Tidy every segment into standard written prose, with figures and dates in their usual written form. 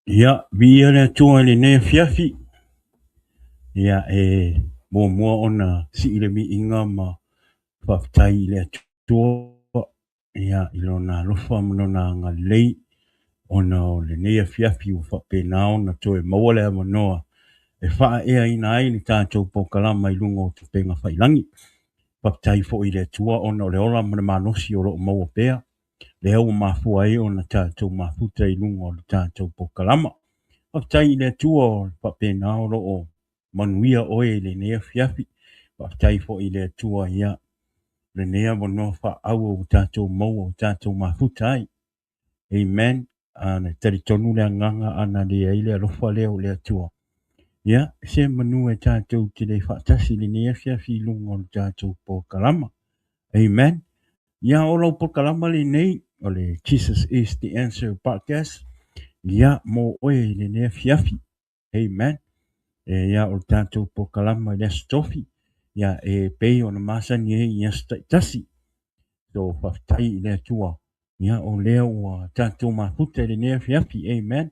Ia, viia le Atua i lenei afiafi. Ia, e muamua ona sii le viiga ma faafetai i le Atua ia, i lona alofa ma lona agalelei ona o lenei afiafi ua faapena ona toe maua le avanoa e faaeaina ai le tatou polokalama i luga o upega tafailagi. Faafetai foi i le Atua ona o le ola ma le malosi o lo o maua pea lea ua mafua ai ona tatou mafuta i luga o le tatou polokalama. Faafetai i le Atua o faapena o lo o manuia oe i lenei afiafi. Faafetai foi i le Atua ia lenei avanoa faaauro ua tatou maua ua tatou mafuta ai. Amen. Ana talitonu le agaga ana leai le alofa lea o le Atua. Ia, se manu e tatou te le faatasi i lenei afiafi i luga o le tatou polokalama. Amen. Ia, o lau polokalama lenei o le Jesus is the Answer podcast. Ia, mo oe i lenei afiafi. Amen. E, ia, o le tatou polokalama i le Aso Tofi. Ia, e pei ona masani ai i aso taitasi. So, faafetai i le Atua. Ia, o lea ua tatou mafuta i lenei afiafi. Amen.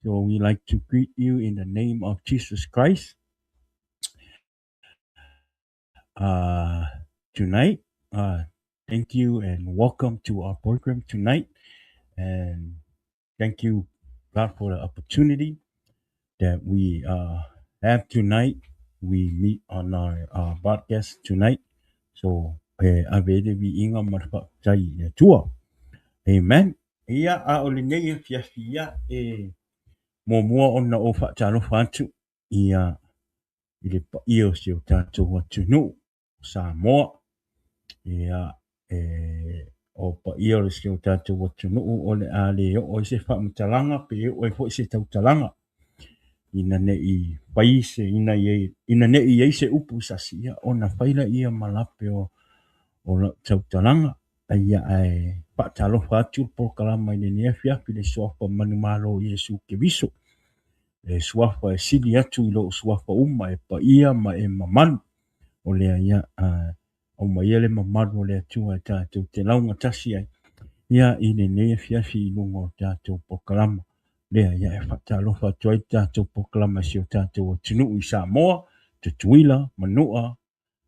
So, we like to greet you in the name of Jesus Christ. Tonight. Thank you and welcome to our program tonight. And thank you, God, for the opportunity that we have tonight. We meet on our podcast tonight. So, e ave ai le viiga ma le faafetai i le Atua. Amen. Ia, a o lenei afiafi ia, e muamua ona ou faatalofa atu ia i le paia o si o tatou atunuu o Samoa. Ia, e, o paia o si o tatou atunuu o le a le oo ai se faamatalaga pe oo ai foi se tautalaga ina ne'i fai se ina ia ina ne'i i ai se upu sasi ia ona fai laia ma lape o o lau tautalaga. Ia ae faatalofa atu le polokalama i lenei afiafi i le suafa manumalo o Iesu Keriso. Le suafa e sili atu i lou suafa uma e paia ma e mamalu. O lea ia, aumaia le mamalu o le Atua e tatou te laugatasi ai ia i lenei afiafi i luga o tatou polokalama. Lea ia e faatalofa atu ai le tatou polokalama i si o tatou atunuu i Samoa, Tutuila, Manua,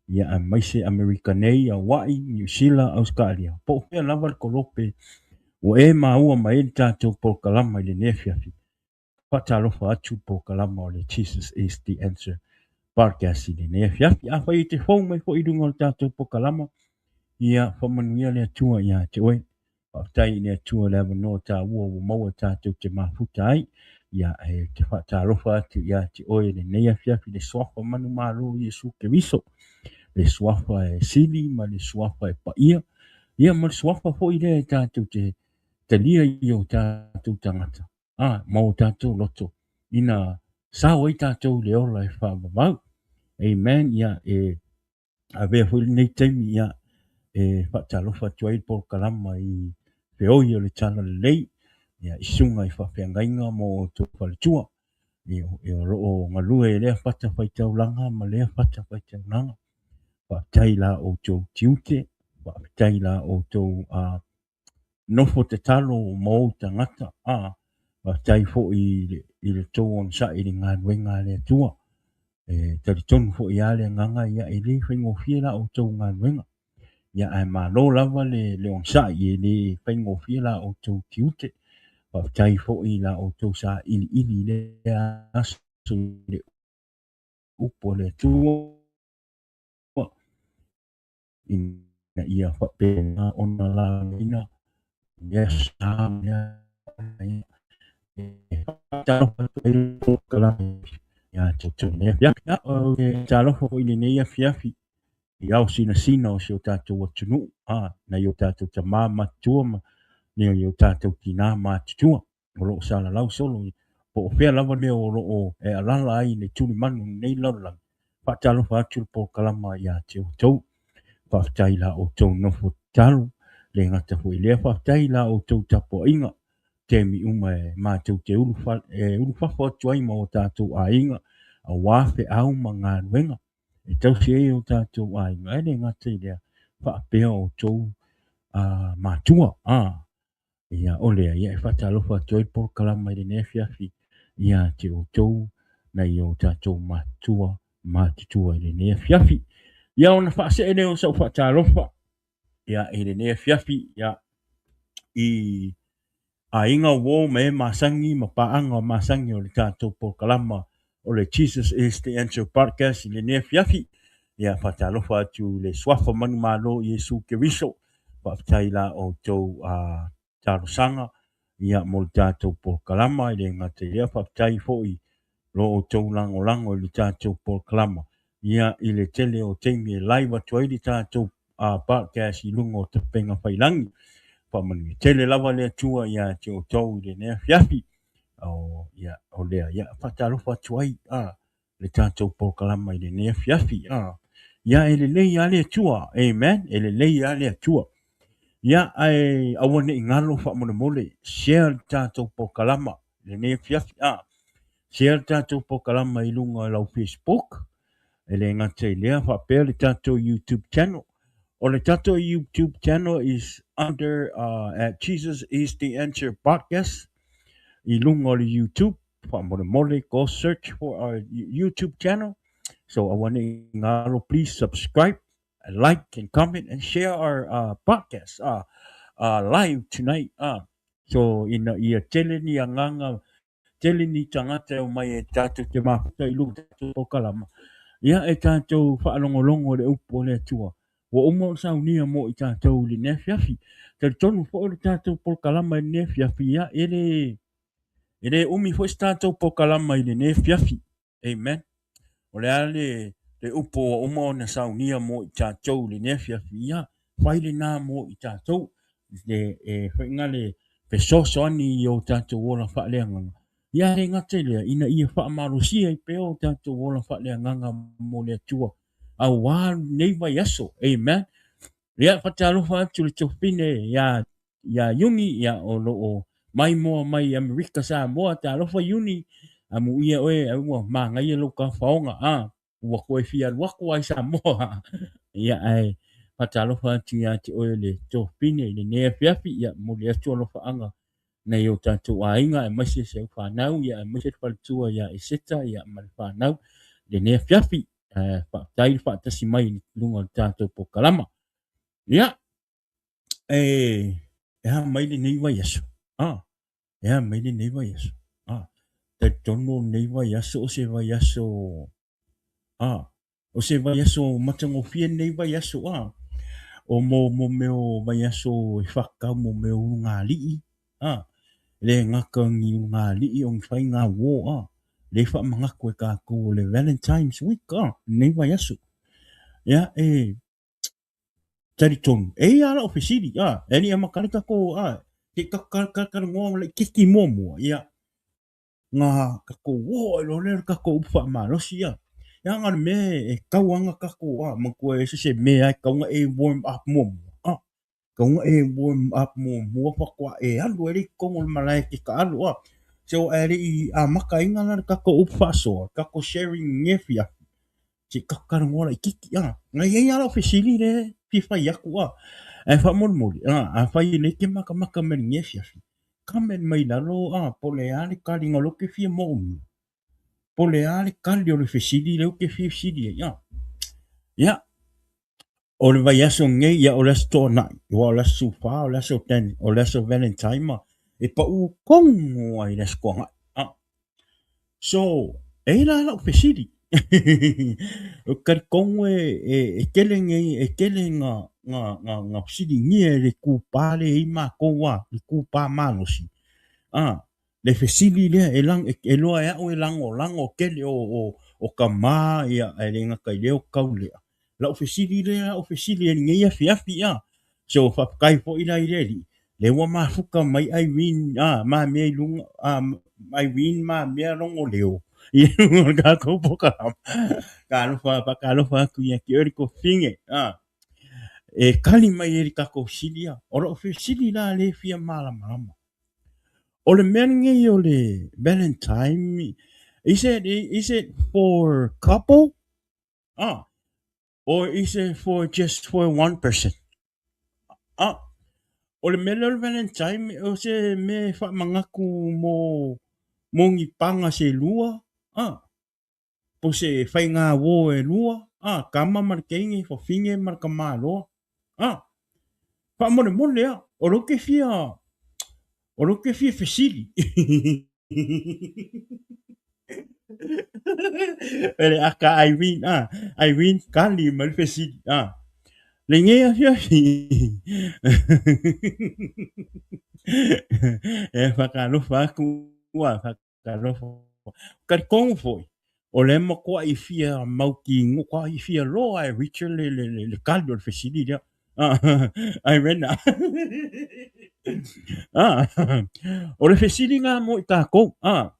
ia aemaise Amerika nei, Hawaii, Niu Sila, Ausetalia, po o fea lava le kolope ua e maua mai ai le tatou polokalama i lenei afiafi. Faatalofa atu le polokalama o le Jesus is the Answer podcast i lenei afiafi. Afai e te fou mai foi i luga o le tatou polokalama, ia faamanuia le Atua ia te oe. Faafetai i le Atua i le avanoa taua ua maua tatou te mafuta ai. Ia e te faatalofa atu ia te oe i lenei afiafi le suafa manumalo o Iesu Keriso. Le suafa e sili ma le suafa e paia. Ia ma le suafa foi lea e tatou te talia i o tatou tagata a ma o tatou loto ina sao ai tatou i le ola e faavavau. Amen. Ia e avea foi lenei taimi ia e faatalofa atu ai le polokalama i feoi o le Talalelei ia i susuga i faafeagaiga ma outou faletua e o lo o galue i lea fatafaitaulaga ma lea fatafaitaulaga. Faafetai i la outou tiute, faafetai i la outou nofo tatalo ma ou tagata, a faafetai foi i le tou onosai i le galuega a le Atua. E talitonu foi lava le agaga ia e le faigofie la outou galuega. Ia ae malo lava le onosai, e le faigofie la outou tiute. Faafetai foi i la outou sailiili i lea aso i le upu a le Atua. Ina ia faapena ona laveina lea sa mea e faatalofa atu ai le polokalame ia te outou i lenei afiafi. Ia, ou te talofa foi i lenei afiafi i ao sinasina o si o tatou atunuu, a, nai o tatou tama matutua ma nai o tatou tina matutua o lo o salalau solo po o fea lava le mea o lo o e alala ai le tulimanu i lenei lalolagi. Faatalofa atu le polokalama ia te outou. Faafetai i la outou nofo tatalo, le gata foi i lea, faafetai i la outou tapuaiga, taimi uma e matou te ulufafo atu ai ma o tatou aiga, aua feau ma galuega e tausi ai o tatou aiga, e le gata i lea, faapea outou matua. Ia, o lea, ia, e faatalofa atu ai le polokalama i lenei afiafi ia te outou nai o tatou matua matutua i lenei afiafi. Ia, ona faasee lea o sau faatalofa ia, i lenei afiafi ia, i aiga uo ma e masani ma paaga masani o le tatou polokalama o le Jesus is the Answer Podcast i lenei afiafi. Ia, faatalofa atu i le suafa manumalo o Iesu Keriso. Faafetai la outou talosaga ia mo le tatou polokalama. E le gata i lea, faafetai foi lo outou lagolago i le tatou polokalama ia i le tele o taimi e live atu ai le tatou podcast i luga o tapenga failangi. Faamanuia tele lava le Atua ia te outou i lenei afiafi. O, ia, o lea, ia, faatalofa atu ai le tatou polokalama i lenei afiafi. Ia, e lelei lava le Atua. Amen. E lelei lava le Atua. Ia, ae aua ne i galo faamolemole, share le tatou polokalama i lenei afiafi. Share le tatou polokalama i luga o lau Facebook. E le gata i lea, faapea le tatou YouTube channel. O le tatou YouTube channel is under at Jesus is the Answer Podcast i luga o le YouTube. Faamolemole, go search for our YouTube channel. So aua ne i galo, please subscribe, like and comment and share our podcast live tonight. So ina ia tele ni agaga, tele ni tagata e omai e tatou te mafuta i luga o tatou polokalama. Ia e tatou faalogologo i le upu o le Atua. Ua uma ona saunia mo i tatou i lenei afiafi. Talitonu foi o le tatou polokalama i lenei afiafi, ia e le umi foi se tatou polokalama i lenei afiafi. Amen. O le a le upu ua uma ona saunia mo i tatou i lenei afiafi, ia fai lena mo i tatou. Le e faiga le fesoasoani i o tatou ola faaleagaga. Ia le gata i lea, ina ia faamalosia ai pea o tatou ola faaleagaga mo le Atua aua lenei vaiaso. Amen. Ia, faatalofa atu le tofine ia Iuni, ia o lo o maimoa mai Amerika Samoa. Talofa Iuni, amuia oe ai ua manaia lou tafaoga, ua toe fia alu atu ai Samoa. Ia, ae faatalofa atu ia te oe le tofine i lenei afiafi. Ia, momoli atu alofaaga nai o tatou aiga, aemaise si au fanau, ia aemaise le faletua ia Eseta, ia ma le fanau i lenei afiafi. Faafetai le faatasi mai i luga o le tatou polokalama. Ia, e a mai lenei vaiaso? E a mai lenei vaiaso? Talitonu o lenei vaiaso o se vaiaso, o se vaiaso matagofie lenei vaiaso, o mo mea o vaiaso e whakau mo mea o ulugalii, le gata ni ulugalii o ni faiga uo, le whamanatu e kākou o le Valentine's Week, lenei vaiaso. Ia, e talitonu, e ia lau fesili, e ni amata le tatou, te talanoa laitiiti muamua, ia, ngā tatou oo ai loa lea o le tatou upu faamalosi, ia ga le mea e tau ana tatou, manatua e ese se mea e tatau ona e warm up muamua, tatau ona e warm up muamua faatoa e alu ai lea i totonu o le malae e te taalo, so ae le i amataina la le tatou upu faasoa, tatou sharing i lenei afiafi, se i tatou talanoa laitiiti, na i ai lava lau fesili lea e fia fai atu, ae faamolemole, afai o lea e te matamata mai i lenei afiafi, comment mai lalo, po o le a le taliga o lea ou te fia moomia, po o le a le tali o le fesili lea ou te fia fesili ai. Ia, o le vaiaso lenei, ia o le Aso Toonai, aua o le Aso 14, o le Aso 10, o le Aso Valentine ma e pau tonu ai le Aso Toonai. So, e i ai la lau fesili. Ou te talitonu e tele nei, e tele ngā fesiligia e le kūpā lea e i ai matou le kūpā malosi. Le fesili lea e e loa e au e lagolago tele o tama, ia, ae le gata i lea o taulea. Lau fesili lea, lau fesili e lenei afiafi, So, faafetai foi la i le Alii, lea ua mafuta mai Irene, ma mea i luga, Irene ma mea logo leo i luga o le tatou polokalama. Talofa, faatalofa atu ia te oe le tofine, e tali mai ai le tatou fesili. O lau fesili la lea e fia malamalama, o le mea lenei o le Valentine, is it for couple? Or is it for just for one person? O le mea lea o le Valentine o se mea e faamanatu mo mo ni paga se lua, a, po o se faigauo e lua, a, tama ma le teine, fafine ma le tamaloa, a. Faamolemole a, o lea ou te fia, o lea ou te fia fesili. Ele aka Irene, a, Irene tali mai le fesili, a. Lenei afiafi. E faatalofa atu, a, faatalofa. Talitonu foi, o lea e matuai fia mautinoa, fia loa e Richard le, le, le, le tali o le fesili lea. Irene. Ah, o le fesili lena mo i tatou. Ah,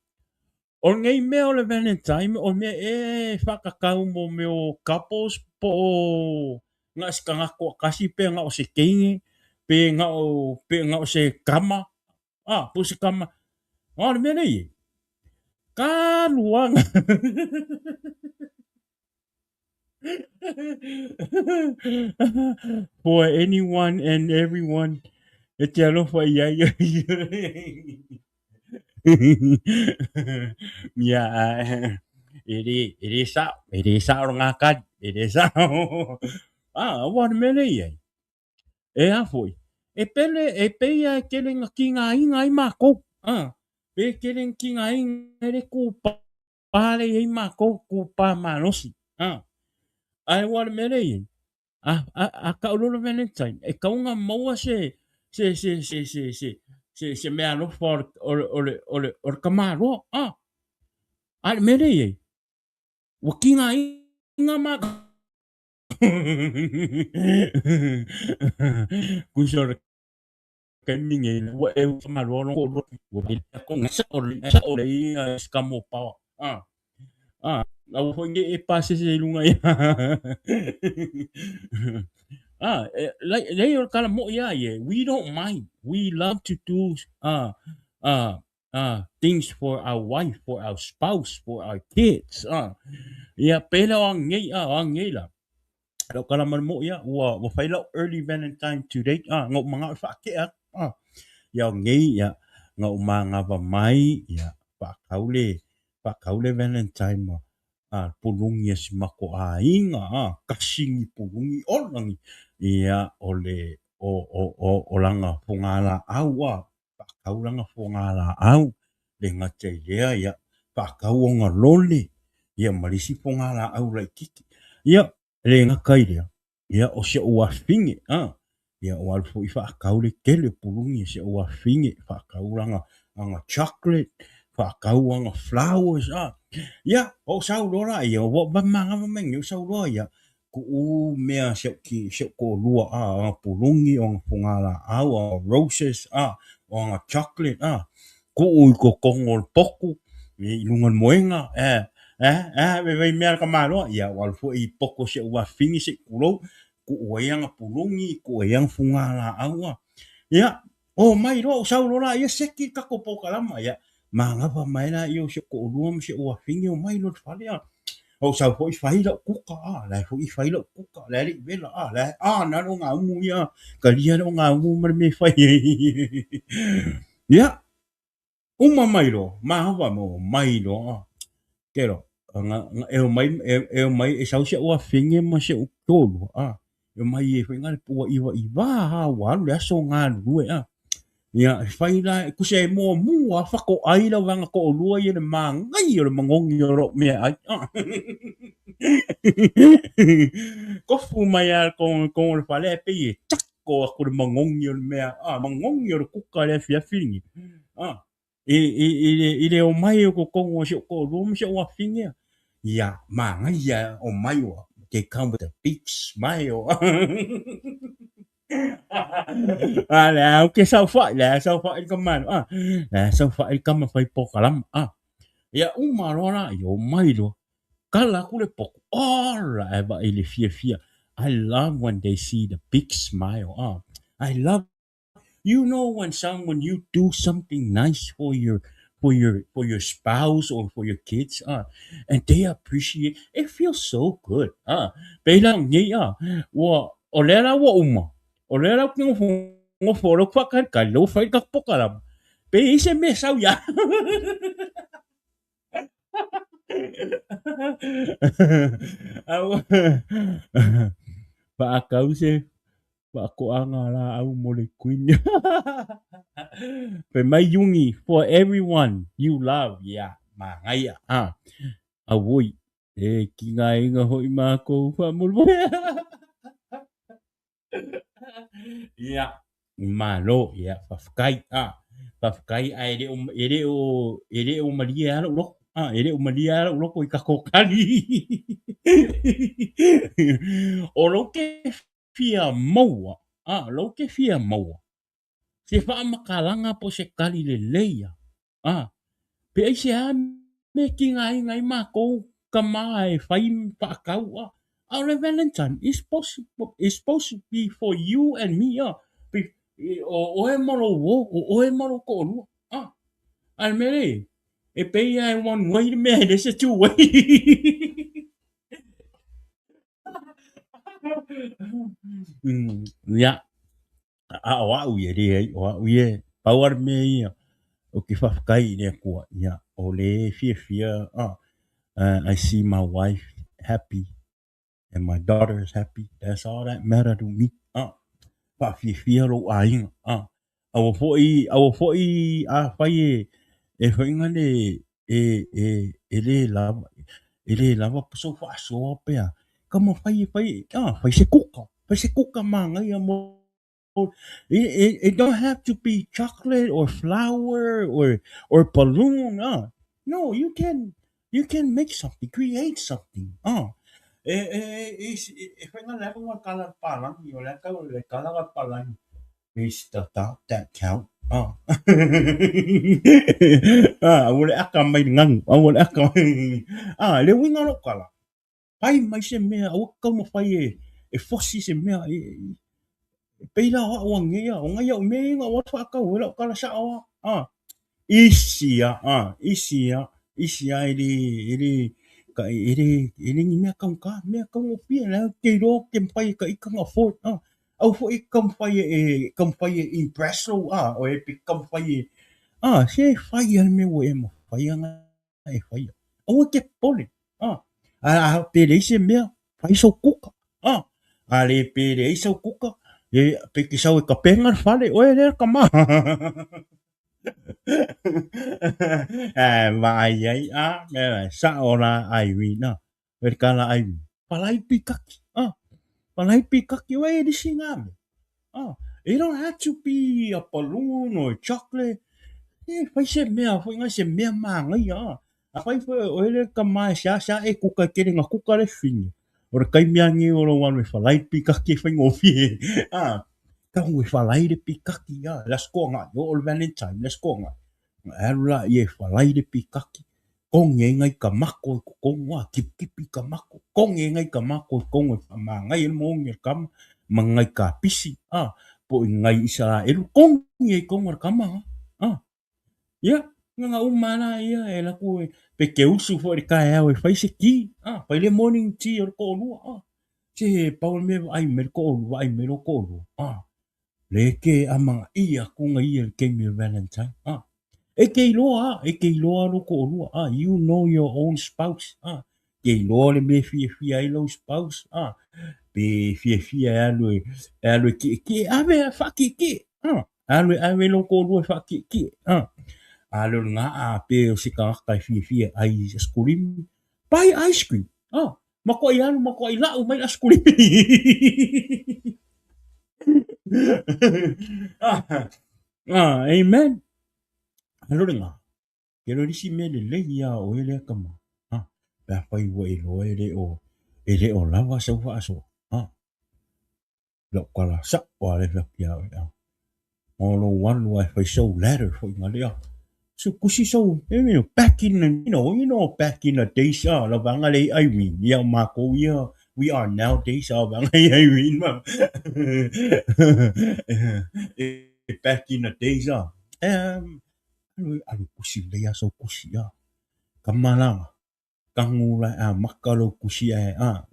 o lenei mea o le Valentine, o mea e faatatau mo mea o couples po o na o se tagata toatasi pe na o se teine, pe na o, pe na o se tama. Ah, po o se tama. Ah, o le mea lea e i ai, talu lava For anyone and everyone e te alofa i ai. Ia, e le, e le sao, e le sao le ngakali, e le sao. Ah, aua o le mea lea e i ai, e a foi, e pele, e pei lava e tele ina tigaina ai matou, ah, pe tele ina tigaina ai le kūpā lea e i ai matou, kūpā malosi, ah. Ae ua o le mea lea e i ai, a, a, a tau loa le Valentine, e tatau ona maua se, se, se, se, se, se, se, se meaalofa o le, o le, o le, o le, o le tamaloa, ah. A o le mea lea e i ai, ua tigaina matou. Kusa o le taimi nei, ua e tamaloa lou toalua, ua o le ia skamo power. Ah, ah, aua foi ne i e pasese i luga ia. Ah, leai o le tala mo'i lava ia, we don't mind. We love to do things for our wife, for our spouse, for our kids. Ah. Ia, pehea o anei, ah, o anei la. Lau tala ma le mo'i lava, ua, ua fai lau early Valentine today, ah, na ou manao e faatea atu, ah. Ia o nei, ia, na ou manava mai, ia, faatau le, faatau le Valentine ma, ah, pulungi a si matou aiga, ah, kasi ni pulungi, ola ni, ia, o le, o, o, o, o lana fogalaau, ah, faatau lana fogalaau, le gata i lea, ia, faatau ona lole, ia, ma le isi fogalaau laitiiti. Ia, e le gata i lea, ia, o si ou afafine, a, ia, ua alu foi faatau le tele o puluni a si ou afafine, faatau lana, lana chocolate, faatau ana flowers, a. Ia, ou sau loa la, ia, ua manava mai nei, ou sau loa, ia, Kuu mea si au toalua a, o ana pulungi, o ana fogalaau, o ana roses a, o ana chocolate a, kuu i totonu o le potu, i luga o le moega, e, e, e, vevei mea le tamaloa, ia ua alu foi i potu o si au afafine se i tulou, kuu ai ana pulungi, kuu ai ana fogalaau a. Ia, omai loa, ou sau loa laia seki le tatou polokalama, ia, manava mai laia o si ou toalua ma si ou afafine omai loa i le fale a. Ou sau foi fai lau kuka, a, la e foi fai lau kuka, la e le i wela, a, la e, a, na le ogaumu ia, talia le ogaumu ma le mea e fai ai. Ia, uma mai loa, manava mai, omai loa, a. Kelo, e omai, e omai, e sau si ou afafine ma si ou toalua, a, e omai e fai le pua iva iva ha ua alu le aso galulue, a. Ia, e fai la, e kusa e muamua a whakoai lau vaega toalua ia le manaia o le magogi o lou meaai. Kofu mai lava le togo o le fale ae pei e tako atu le magogi o le mea, a, magogi o le kuka i le afiafi lenei. A, i le omai o totonu o si ou toalua ma si ou afafine, ia, manaia omai ua, they come with a big smile. A le a ou te saofai, le a saofai le tama a, le a saofai le tama fai polokalama a. Ia uma loa la, ia omai loa, kala atu le potu, ola ae vaai i le fiafia. I love when they see the big smile ah. I love, you know when someone, you do something nice for your, for your, for your spouse or for your kids ah, and they appreciate, it feels so good ah. Pei la nei ah, ua, o lea la ua uma, o lea la ou te nofo nofo o lea ou te faatalitali, lea ua fai le tatou polokalama, pe i ai se mea e sau ia Faatau se faatoaga laau mo le Queen. Fai mai Iuni, for everyone you love. Yeah, manaia. Ah, auoi, e tigaina foi makou faamolemole. Ia, malo, ia, faafetai, a, faafetai, ae le o, e le o, e le o malie lava lou loto, a, e le o malie lava lou loto i tatou tali. O lou te fia maua, a, lou te fia maua, se faamatalaga po o se tali lelei a, a, pe aisea mea e tigaina ai matou tama e fai faatau, a, a o le Valentine is supposed to be for you and me, a, o oe ma lou uo, o oe ma lou toalua, a, a o le mea lea, e pei lava e one way le mea e le se two way. Ia, a o au ia, leai, o au ia, pau lava le mea ia, ou te faafetai i le Atua, ia, o lea e fiafia, I see my wife happy and my daughter is happy, that's all that matter to me, faafiafia lou aiga, aua foi, aua foi afai e, e faiga le, e, e, e le lava, e le lava sou faasoa pe a, taumafai e fai, fai se kuka, fai se kuka manaia mo It, it, it don't have to be chocolate or flower or or balloon. No, you can you can make something, create something. E e e e whainga le anga kala palangi o le aka o le kala ka palangi. It's the thought that count. Ah, ua le aka mai le nganu. Aua le aka mai. Ah, le uiga o lou kala. Fai mai se mea, aua ke taumafai e, e fosi se mea, e, e pei la o au anei a, o ngai au mea ia na ou atu faatau ai lau tala sao a, a, isi a, a, isi a, isi a e le, e le, ka, e le, e le ni mea taugata, mea taugofie, la e te iloa ke mafai e ta ita ona afford, a, aua foi e taumafai e, taumafai e impress lou, a, o e pe taumafai e, a, se fai lava le mea ua e mafai ona e faia. Aua e te popole. A, a pe leai se mea, fai sou kuka. A, a le pe leai sau kuka, e, pe te sau e tapena le fale, oe lea le tama. Ae vaai ai, a, mea sao la Irene, a, oe le kala Irene, palai pikaki, a, palai pikaki, oe e lisi ngā mea. A, it don't have to be a balloon or chocolate, e fai se mea foi ngai se mea manaia, a. Afai foi o oe lea tama e seasea e kuka e tele na kuka le fine, o le taimi lava lenei o lou alu e falai le pikaki e faigofie, a, tau e falai le pikaki, a, le Aso Toonai, oo le Valentine, le Aso Toonai, ona e alu laia e falai le pikaki, togi ai nai tamako i totonu, a, tipitipi tamako, togi ai nai tamako i totonu e faamanaia le moni a le tama, ma nai kapisi, a, po o nai Isaraelu, togi ai i totonu o le tama, a. Ia, na uma la ia e alu atu e, pe te usu foi i le taeao e fai se ti, a, fai le morning tea o le toalua, a. Se pau le mea vaai mai le toalua, vaai mai lou toalua, a, le ke amanaia atu na ia i le taimi o le Valentine, a. E te iloa a, e te iloa lou toalua, a, you know your own spouse, a. Te iloa le mea e fiafia ai lou spouse, a, pe fiafia e alu e, e alu e tietie, ave e faatietie, a. Alu e ave lou toalua e faatietie, a. A le o lena a pe o se tagata e fiafia e ai i askulimi, buy ice cream, a. Matuai alu, matuai lau mai le askulimi. Ah, amen. A le o lena, ke loa le isi mea lelei ia oe lea tama, a, pe afai ua e iloa e le o, e le o lava sau faasoa, a. Lau tala sao lava lea fai atu ia oe, a. O lou alu lava e fai sou ladder foi na lea. So kusi sou, you know, back in the, you know, you know, back in the days, ah, lau vaega lea i Irene, ia o makou ia, we are nowadays, ah, vaega i Irene ma. Back in the days, ah, alu, alu kusi lelei lava sou kusi, ah, kama la, Kanu la e amata lou kusi ae a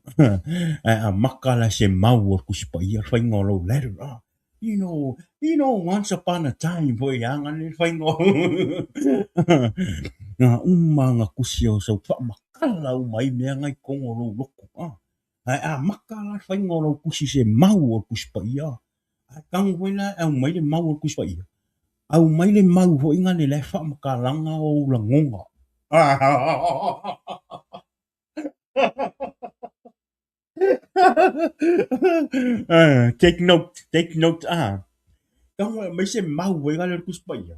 ae amata la se mau o le Tusi Paia le faiga o lou letter a. You know, you know, once upon a time foi aga le faiga o nga uma nga kusi o sau faamakala uma ai mea nga i totonu o lou loto. Ae amata la le faiga o lau tusi i se mau o le Tusi Paia. Ae tago foi la e aumai le mau o le Tusi Paia, aumai le mau foi lea la e faamatalaga ou lagona. Take note, take note. Tago e aumai se mau foi lea o le Tusi Paia.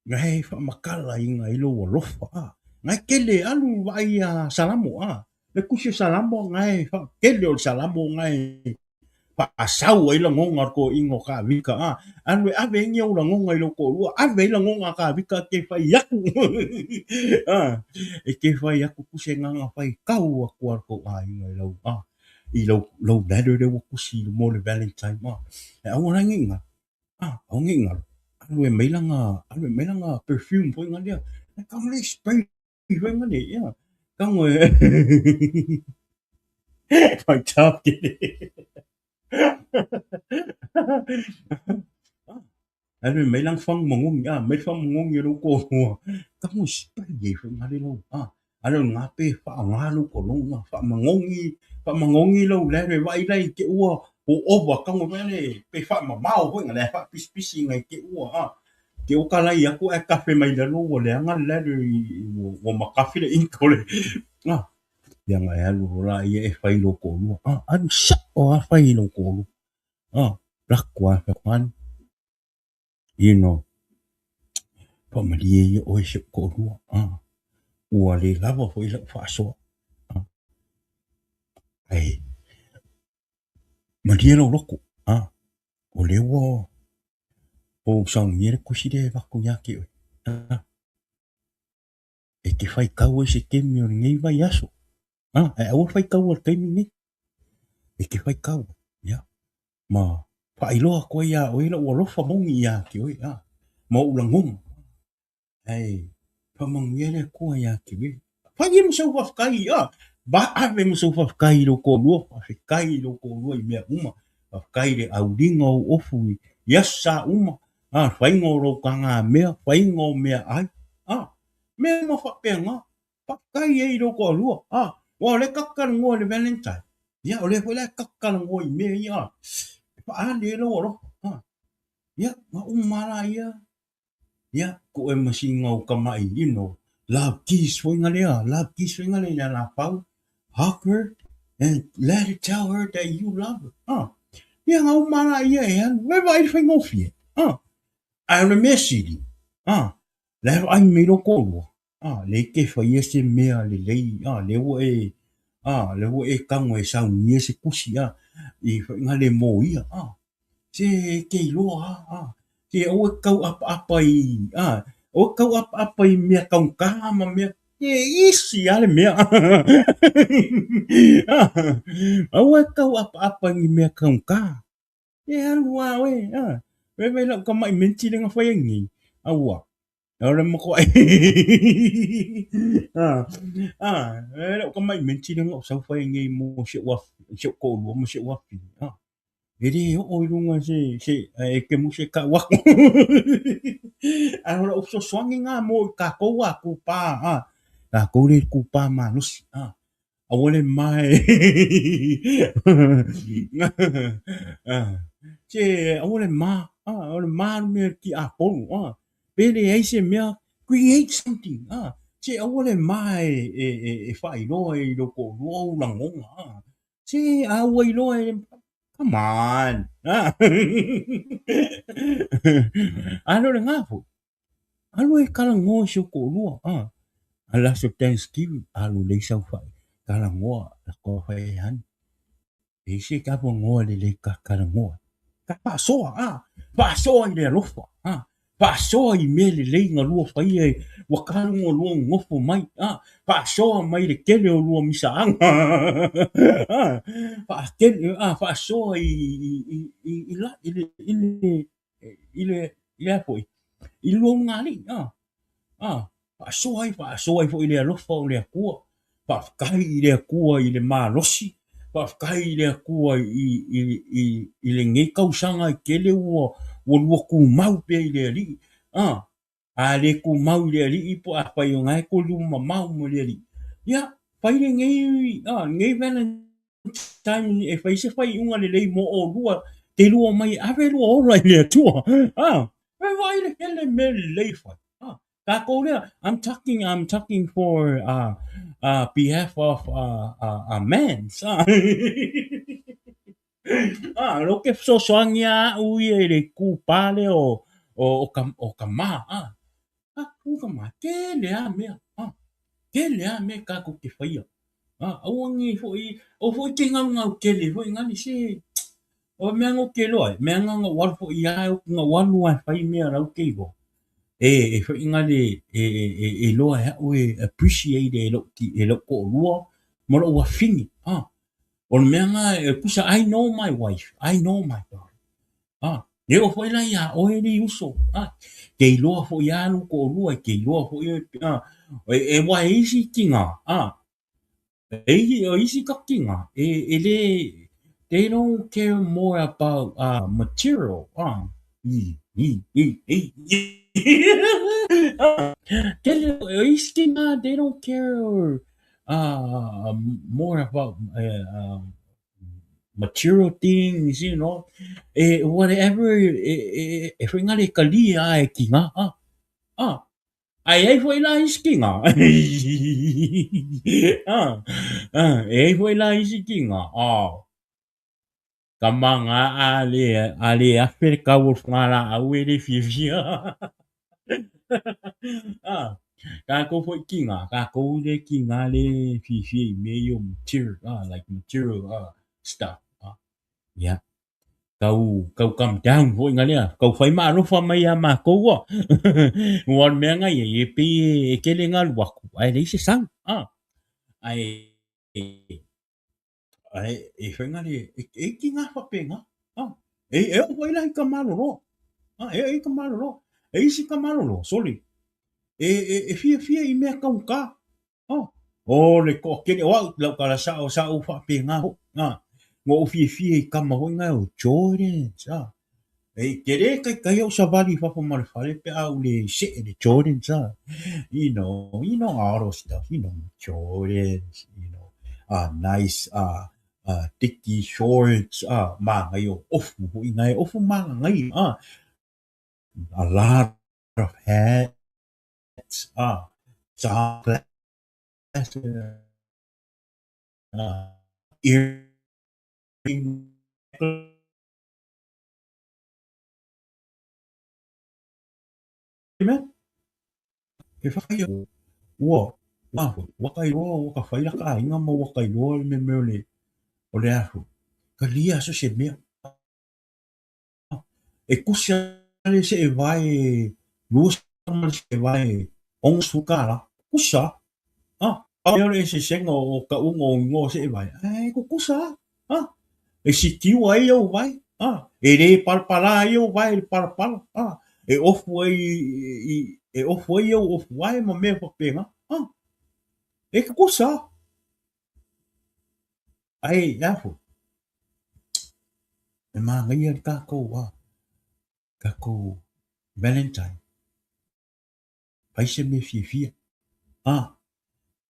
Na e faamatala ina i lou alofa. Na e tele alu vaai a Salamo. Le tusi o Salamo na e tele o le Salamo na e faasau ai lagona o le toeaina o Kavika. Alu e ave ai ni ou lagona i lou toalua, ave ai lagona a Kavika e te fai atu. E te fai atu tusi e na fai tau atu a le tou aiga i lau i lau lau letter lea ua tusi mo le Valentine. E aua la ne i galo. Aua ne i galo, alu e mai lana, alu e mai lana perfume foi na lea. E tago le spray foi na lea, ia. Tago e faitau tele. Alu e mai lana fagu manogi, mai le fagu manogi o lou toalua. Tago e spray ai foi na lea lau, Ale o lena pe faaaoga lou cologne, faamanogi, faamanogi lou leather e vaai la i te ua ua ova tago foi lea pe faamamao foi na lea faapisipisi nai te ua a te ua talai atu ae tafe mai lalo ua leaga le leather ua matafi le ink o le a ia na e alu loa la ia e fai lou toalua a alu sao lava fai i lou toalua a lako lava fai atu you know, faamalie ia oe si ou toalua, ua le lava foi lau faasoa, ae malie lou loto, o lea ua ou saunia le tusi lea e avatu ia te oe, e te faitau ai se taimi o lenei vaiaso, ae aua le faitaua i le taimi lenei, e te faitau ai, ia, ma faailoa atu ai ia oe lou alofa moni ia te oe, ma ou lagona, ae faamanuia le Atua ia te oe. Fai ai ma sau faafetai, ave ma sau faafetai i lou toalua, faafetai i lou toalua i mea uma, faafetai i le auliga o ou ofu i aso sa uma, faiga o lou tagamea, faiga o meaai, mea uma faapena. Faafetai ai i lou toalua, aua o lea tatou te talanoa i le Valentine, ia o lea foi la tatou te talanoa i mea ia e faaali ai lou alofa, ia ma uma lava laia, ia tuu e ma sina ou tamai, you know, love kiss foi na lea, love kiss foi na lea i le alafau, hug her and let her tell her that you love her, ia na uma lava laia e alu, e vaai i le faigofie, ae o le mea sili, la e vaai mai lou toalua, lea e te faia se mea lelei, lea ua e, lea ua e tago e saunia se tusi, i faiga le moia, se e te iloa lava, se aua e te tau apaapa i, aua e te tau apaapa i mea taugata ma mea, e isi lava le mea. Aua e te tau apaapa i ni mea taugata. E alu lava oe, vaivai lau tamai menti lea na fai ai nei, aua. O le matuai e lau tamai menti lea na ou sau fai ai nei mo si ou si ou toalua ma si ou afafine, e le oo i luga se se e te musu e tau atu. Ae o lau fesoasoani lena mo i tatou a kūpā, tatou lea e kūpā malosi, Aua le mae. Se aua le ma, o le ma le mea tiapolo, pe leai se mea, create something, se aua le ma e faailoa i lou toalua ou lagona, se a ua iloa e, come on, a le o lena foi. Alu e talanoa i si ou toalua, a le aso Thanksgiving, alu lelei sau fai, talanoa, lako fai e honey. E i se avanoa lelei ka talanoa. Ka faasoa, faasoa i le alofa, faasoa i mea lelei na lua faia ua talu ona lua nonofo mai, faasoa mai le tele o lua misaaga, faasoa i le a foi, i le lualugalii, faasoa ai, faasoa ai foi i le alofa o le Atua, faafetai i le Atua i le malosi, Faafetai i le Atua i, i, i, i lenei tausaga e tele ua, ua lua tumau pea i le Alii. A, a le tumau i le Alii po afai o na e toe lua mamao ma le Alii, ia, fai lenei, a, lenei Valentine e fai se faaiuga lelei mo olua, te lua omai e ave lua ola i le Atua. A, e vaai le tele mea lelei e fai. A, tatou lea, I'm talking, I'm talking for behalf of mans. A, o lea ou te fesoasoani lava au ia i le itupa lea o, o, o, ka, o tama, a, tatou tama, tele lava mea, a, tele lava mea tatou te faia. A, aua ne i foi, aua foi e te naunau tele foi nale se, o le mea na ou te iloa ai, mea na na ou alu foi lava, na ou alu lava e fai mea la ou te iloa. E, e foi nale, e, e, e, e iloa e au e appreciate e lou, e lou toalua ma lou afafine, a. O le mea na e tusa I know my wife, I know my daughter. Ah, e oo foi la iā oe le uso. Ah, ke iloa foi lava lou toalua, ke iloa foi oe, ah, e, e aua e isi tina, ah, e isi, o isi tatou tina, e, e le, they don't care more about material, ah, i, i, i, i, ah, tele, o isi tina, they don't care more about material things, you know, e whatever, e, e, e whai ngare ka li a e ki ngā, ah, ah, ai ai foi la isi ki ngā, ah, ah, e ai foi la isi ki ngā, ah, ka manga a le, a le afe le kau o le whangalaau e le fiafia. Ah, kākou foi ki ngā, kākou le ki ngā le fiafia i mea ia o material, ah, like material stuff. Ah, yeah. Kau, kau come down foi ngā lea, kau whai maalofa mai iā mākou ah. Ua o le mea ngā ia, e pei e, e kele ngā luaku, ai leai se sau, ah. Ai, Ae, e whai ngare, e, e ki ngā whapenga. Ah, e, e o whai lahi ka malolo. Ah, e, e ka malolo. E isi ka malolo, sorry. E, e, e fia fia i mea kaungata. Ah, o le ko kele o au, lau kala sa o sa o whapenga ho. Ah, ngo o fia fia i kama hoi ngai o Jordans. Ah, E tele kaikai au savali i fafo ma le fale pe a ou le se'e le Jordans a. You know, you know all those stuff, you know, Jordans, you know, nice thicky shorts, māngai o ofu hoʻi ngai ofu māngai, a lot of hats, sunglasses, earrings. He whakaia ua ua kailoa ua ka whai la ka aiga ma ua kailoa le mea o le o le afu. Ka lia so se mea. E kusi ale se e vae lua ma se e vae ongo su ka la. Kusa. Ah, pau le eseesega o ka uga o igoa o seevae, ae kukusa lava. Ah, e sitiu ai ou vae, ah, e lē palapala ai ou vae i le palapala, ah, e ofu ai i, e ofu ai ou ofu vae ma mea faapena, ah, e kukusa lava. Ae e a foi? E manaia le tatou, ah, tatou Valentine. Fai se mea fiafia. A,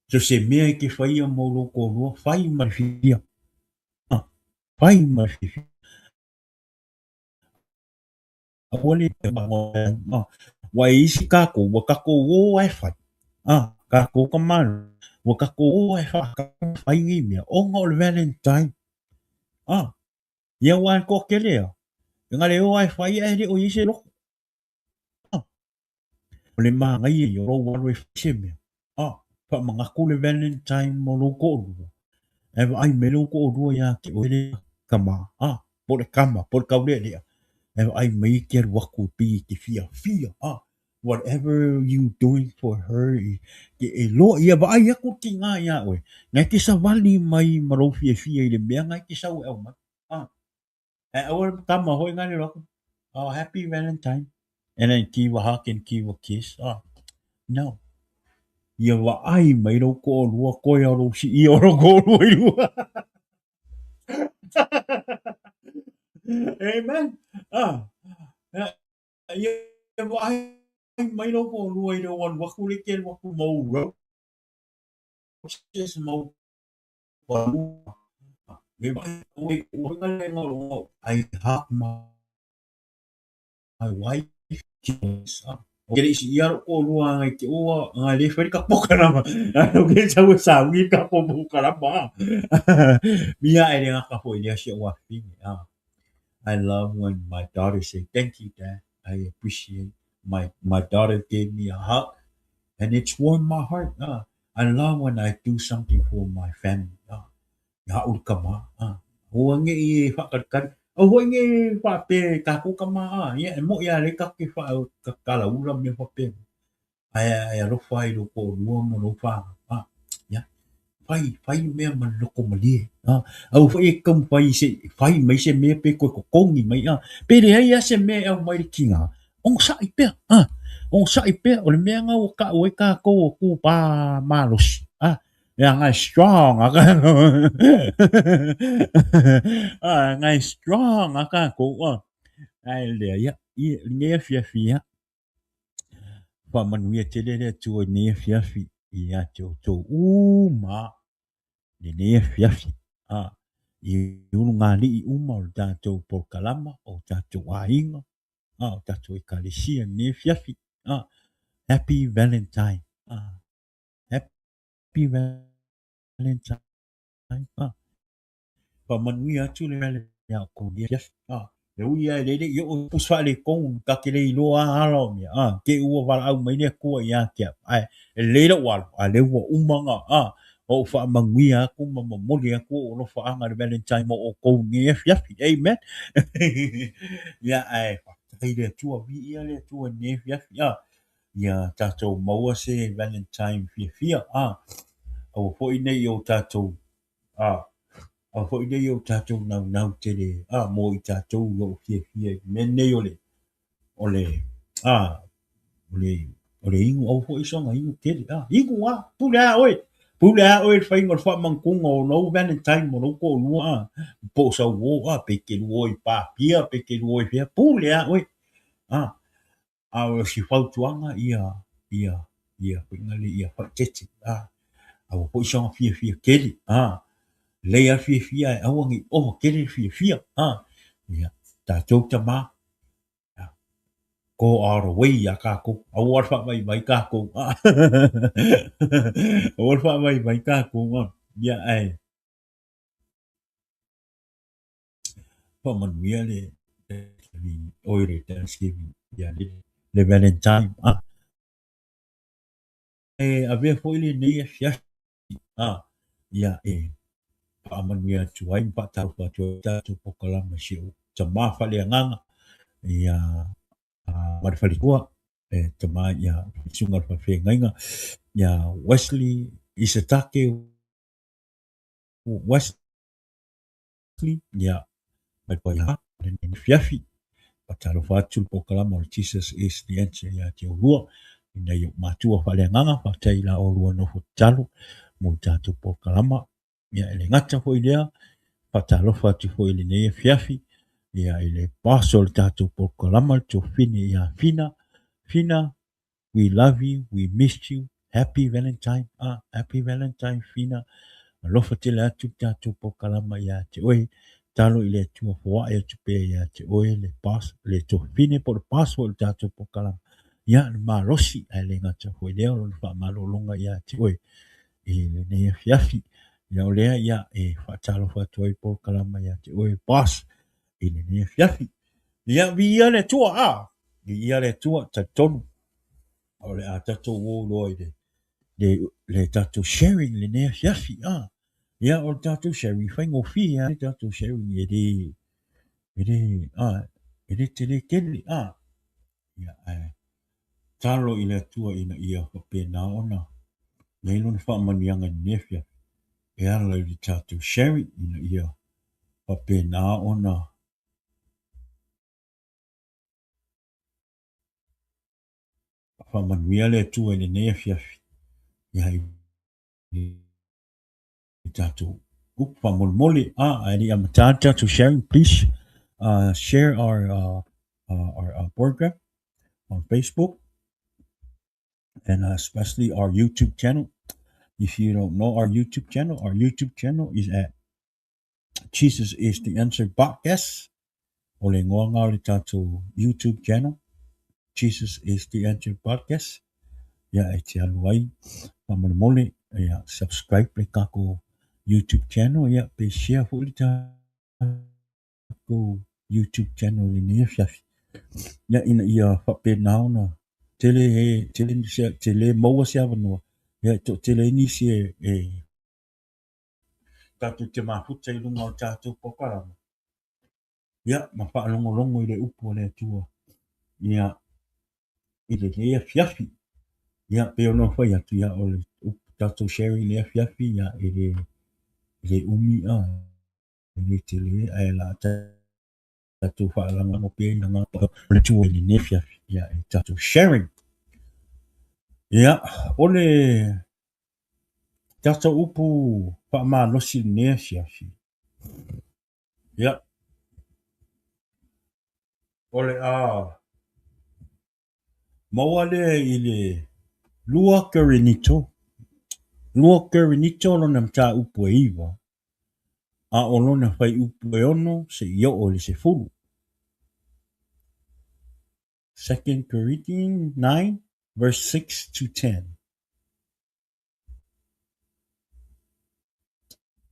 so se mea e te whaia mō lou toalua, whai ma le fiafia. A, whai ma le fiafia. Aua le a, wa e isi kākou, ua kākou ō ae whai. A, kākou ka mālo, ua kākou ō ae whai nei mea, ona o le Valentine. A, ia ua ae toatele a, engari e ō ae whai ae le o i se loko. A, O le māngaia ia o lou alo e whai se mea. A, whaamanatu le Valentine mo lou toalua. Ae vaai mai lou toalua iā te oe le tama, a, po o le tama, po o le taulealea. Ae vaai mai e te alu atu e pei e te fiafia, a, whatever you doing for her, e, e loa ia vaai atu le tina iā oe. Na e te savali mai ma lou fiafia i le mea na e te sau e aumai. A, Ae aua le tama hoi ngā reo aku. Oh, happy Valentine. And then give a hug and give a kiss. Oh, no. Ia vaai mai lou toalua, koe a lou siia o lou toalua i lua. Amen. Ah, ia vaai mai lou toalua i lou alu atu lea e te alu atu ma ou roaches ma ou palu. I hug my wife. Ke le isi ia lou toalua ngai te ua ngai le fai ka pokalama. Ai ke tau e saui ka pokalama. Mia e le ngaka foi lea si au afine. I love when my daughter say thank you, Dad. I appreciate my daughter gave me a hug and it's warmed my heart. I love when I do something for my family. Ia au le tama, aua ne i e faakalikali, aua foi ne i faapea i tatou tama, ia e moi lava lea tatou te faatalaula ma mea faapena. Ae alofa i lou toalua ma lou fanau, ia fai fai le mea ma le loto malie. Aua foi e taumafai se i fai mai se mea pe toe totogi mai, pe leai lava se mea e aumai le tina, onosai pea, onosai pea. O le mea lena ua tau ai tatou o tupā malosi. Ia ngai strong a ngai strong a tatou ae lea ia i lenei afiafi ia faamanuia tele le Atua i lenei afiafi ia te outou uma lenei afiafi i ulugalii uma o le tatou polokalama o tatou aiga o tatou ekalesia i lenei afiafi. Happy Valentine. Happy Valentine. Faamanuia atu le ia outou i lenei afiafi. E ui lava e le i oo pusi faaletonu ta te le iloa lava ala o mea, te i ua valaau mai le Atua ia te au, ae e lelei lou alo, a o lea ua uma ona ou faamanuia atu ma momoli atu ou alofaaga i le Valentine mo outou i lenei afiafi. Amen. Ia, ae faafetai i le Atua, viia le Atua i lenei afiafi. Ia tatou maua se Valentine fiafia, aua foi ne i o tatou aua foi ne i o tatou naunau tele mo i tatou o lo o fiafia i le mea lenei o le o le o le o le inu, aua foi soona inu tele, inu lava, pule lava oe, pule lava oe i le faiga o le faamagatoga o lou Valentine ma lou toalua, po o sau uo, pe te lua o i pa pia, pe te lua o i fea, pule lava oe. A o si fautuaga ia ia ia foi le ia faaeteete, aua foi soona fiafia tele, lelei lava le fiafia ae aua ne i ova tele le fiafia. Ia tatou tama, go all the way ia tatou, aua le faavaivai tatou, aua le faavaivai tatou, ia ae faamanuia le oi le Thanksgiving ia le Valentine. E avea foi lenei afiafi ia e faamanuia atu ai ma faatalofa atu ai tatou polokalama i si ou tama faaleagaga ia ma le faletua e tama ia susuga i le faafeagaiga ia Wesley Isatake Wesley ia mai pai ha lenei afiafi. Faatalofa atu le polokalama o le Jesus is the Answer ia te oulua i nai ou matua faaleagaga. Faafetai i la oulua nofo tatalo mo le tatou polokalama. Ia e le gata foi lea, faatalofa atu foi i lenei afiafi ia i le boss o le tatou polokalama le tuafafine ia Fina. Fina, we love you, we missed you, happy Valentine, happy Valentine Fina. Alofa tele atu le tatou polokalama ia te oe. Talo i le Atua foai atu pea ia te oe le boss, le tuafafine po o le boss foi o le tatou polokalama. Ia, le malosi, ae le gata foi lea o lona faamalologa ia te oe i lenei afiafi. Ia o lea, ia, e faatalofa atu ai polokalama ia te oe boss i lenei afiafi. Ia, viia le Atua, viia le Atua, talitonu o le a tatou o loa i le tatou sharing lenei afiafi. Ia, o le tatou sharing, faigofie lava le tatou sharing, e le tele tele. Ia, ae talo i le Atua ina ia faapena ona i ai lona faamanuiaga i lenei afiafi e ala i le tatou sharing ina ia faapena ona faamanuia le Atua i lenei afiafi ia i le tatou Upu faamolemole, ae le i amata le tatou sharing, please share our program on Facebook and especially our YouTube channel. If you don't know our YouTube channel, our YouTube channel is at Jesus is the Answer Podcast. O le igoa lena o le tatou YouTube channel, Jesus is the Answer Podcast. Ia, e te alu ai, faamolemole, ia, subscribe le tatou YouTube channel, ia, pe share foi le tatou YouTube channel i lenei afiafi. Ia, ina ia faapena ona tele e, tele, tele maua se avanoa, ia, e toatele ai nisi e, e tatou te mafuta i luga o le tatou polokalame, ia, ma faalogologo i le upu a le Atua, ia, i lenei afiafi. Ia, pei ona ou fai atu, ia, o le upu tatou sharing i le afiafi, ia, e le, e le umi, a, e le tele, ae o le a tatou faalagolago pea i le agaga o le Atua i lenei afiafi, ia, i le tatou sharing. Ia, o le tatou upu faamalosi i lenei afiafi, ia, o le a maua lea i le 2 Korinito, 2 Korinito lona mataupu e 9, a o lona fuaiupu e 6 seia oo i le 10. 2 Corinthians 9 verse 6 to 10.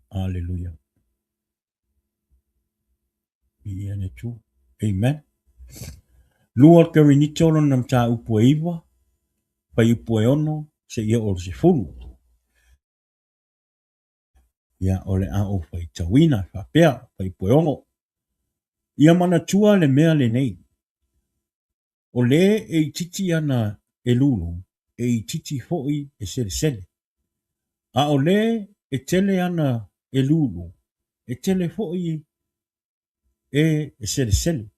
Aleluia. Viia le Atua. Amen. 2 Korinito lona mataupu e 9, fuaiupu e 6 seia oo i le 10. Ia, o le a ou faitauina e faapea, fuaiupu e 6. Ia manatua le mea lenei, o lē e itiiti ana e lūlū, e itiiti foi e selesele. A o lē e tele ana e lūlū, e tele foi e e selesele.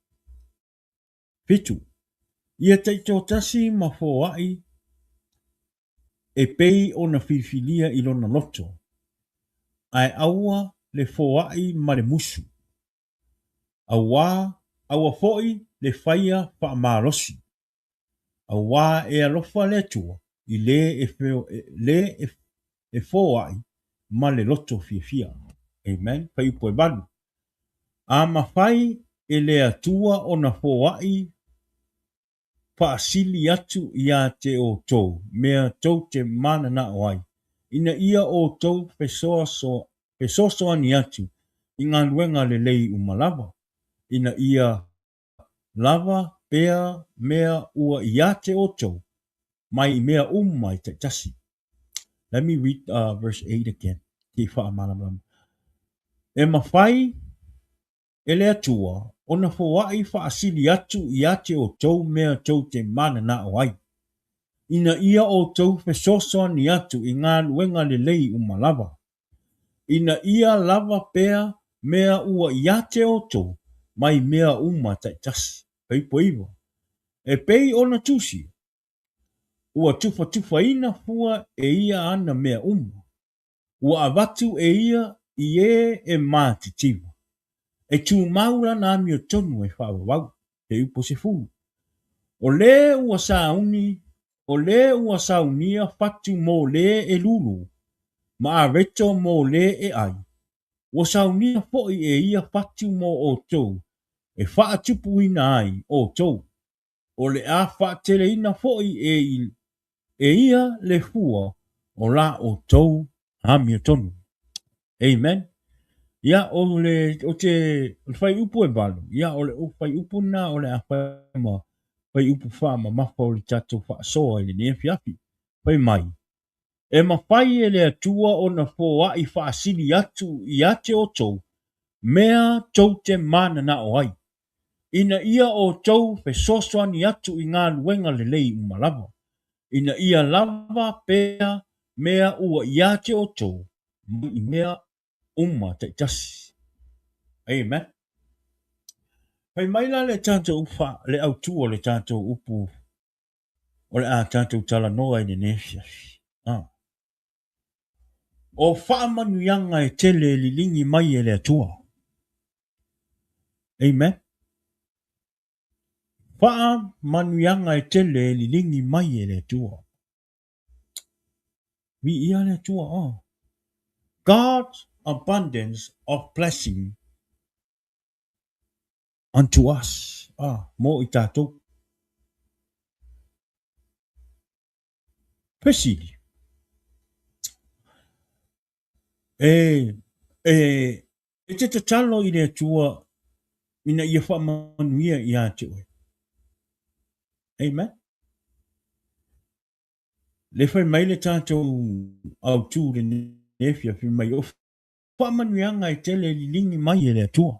7. Ia taitoatasi ma foai e pei ona filifilia i lona loto, ae aua le foai ma le musu, auā aua foi le faia faamalosi, auā e alofa le Atua i lē e, e foai ma le loto fiafia. Amen. Fuaiupu e 8. A mafai e le Atua ona foai faasili atu iā te outou mea tou te mananao ai, ina ia outou fesoasoani atu i galuega lelei uma lava, ina ia lava pea mea ua iā te outou mai i mea uma e taitasi. Let me read verse 8 again, se i faamalamalama. E mafai e le Atua ona foai faasili atu iā te outou mea tou te mananao ai, ina ia outou fesoasoani atu i galuega lelei uma lava, ina ia lava pea mea ua iā te outou mai mea uma taitasi. Fuaiupu e 9. E pei ona tusi, ua tufatufaina fua e ia ana mea uma. Ua avatu e ia i ē e matitiva. E tumau lana amiotonu e faavavau. Fuaiupu 10. O lē ua sauni, o lē ua saunia fatu mo lē e lūlū, ma areto mo lē e ai. Ua saunia foi e ia fatu mo outou e faatupuina ai outou. O le a faateleina foi e e ia le fua o la outou amiotonu. Amen. Ia, o le, o te, o le fuaiupu e 8, ia, o le fuaiupu lena o le a fai ma fuaiupu faamamafa o le tatou faasoa i lenei afiafi. Fai mai, e mafai e le Atua ona foai faasili atu ia te outou mea tou te mananao ai, ina ia outou fesoasoani atu i galuega lelei uma lava, ina ia lava pea mea ua ia te outou mai i mea uma taitasi. Amen. Fai mai la le tatou fa, le autu o le tatou upu o le a tatou talanoa i lenei afiafi. Ah. O faamanuiaga e tele e liligi mai e le Atua. Amen. Faamanuiaga e tele e liligi mai e le Atua. Viia le Atua. Oh. God's abundance of blessing unto us. Ah, mo i tātou. Fesili. E, e, e te tatalo i le Atua ina ia faamanuia ia te oe. Amen. Le fai mai le tātou autū lenei afiafi mai o faamanuiaga e tele e liligi mai e le Atua.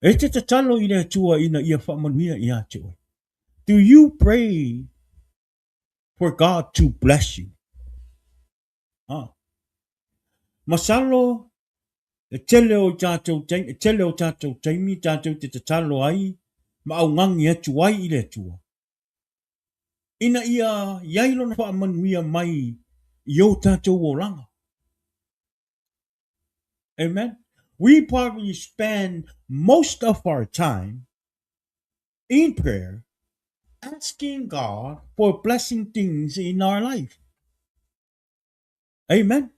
E te tatalo i le Atua ina ia faamanuia ia te oe. Do you pray for God to bless you? Ah. Masalo e tele o tātou taimi, e tele o tātou taimi tātou te tatalo ai ma augani atu ai i le Atua. Ina ia i ai lona faamanuia mai i o tātou olaga. Amen. We probably spend most of our time in prayer asking God for blessing things in our life. Amen.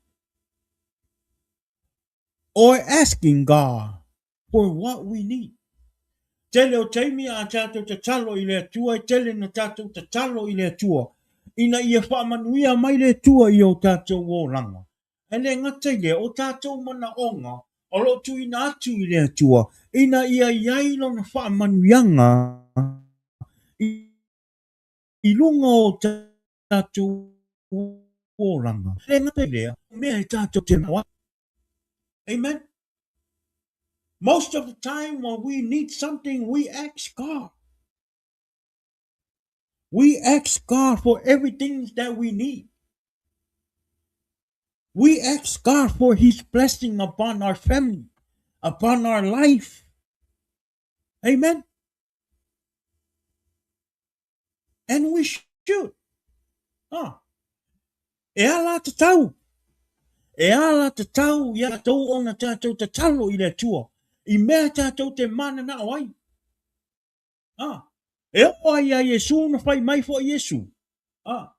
Or asking God for what we need. Tele o taimi a tātou tatalo i le Atua, e tele na tātou tatalo i le Atua. Ina ia faamanuia mai le Atua i o tātou olaga. E le gata i lea, o tātou manaoga, o lo o tuuina atu i le Atua, ina ia i ai lona faamanuiaga i luga o tātou olaga. E le gata i lea, o mea e tātou te manao ai. Amen. Most of the time when we need something, we ask God. We ask God for everything that we need. We ask God for his blessing upon our family, upon our life. Amen. And we should. Ah. E ala tatau. E ala tatau ia tātou ona tātou tatalo i le Atua. I mea tātou te mananao ai. Ah. E oo ai ia Iesu na fai mai foʻi Iesu. Ah.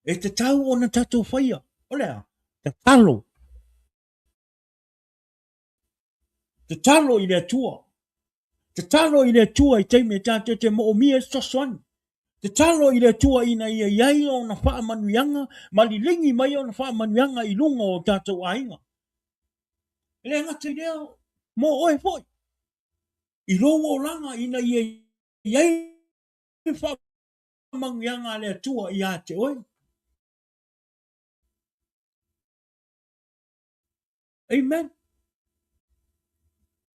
E tatau ona tātou faia. O le a? Tatalo. Tatalo i le Atua. Tatalo i le Atua i taimi e tātou te moomia fesoasoani. Tatalo i le Atua ina ia i ai ona faamanuiaga ma liligi mai ona faamanuiaga i luga o tātou aiga. E le gata i lea, mo oe foʻi. I lou olaga ina ia i ai faamanuiaga a le Atua ia te oe. Amen.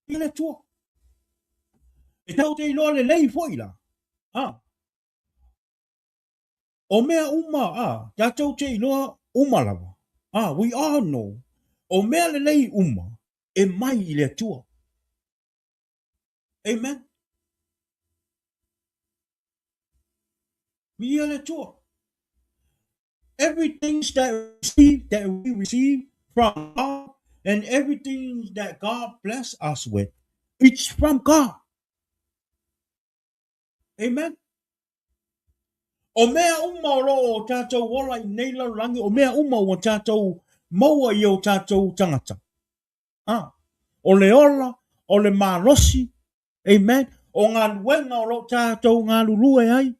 I le Atua. E tau te iloa lelei foʻi la. Ah. O mea uma, ah, tātou te iloa uma lava. Ah, we all know. O mea lelei uma e mai i le Atua. Amen. Viia le Atua. Everything that we receive, that we receive from God and everything that God bless us with, it's from God. Amen. O mea uma o lo o tātou ola i nei lalolagi, o mea uma ua tātou maua i o tātou tagata. Ah, o le ola, o le malosi, amen, o galuega o lo o tātou galulue ai,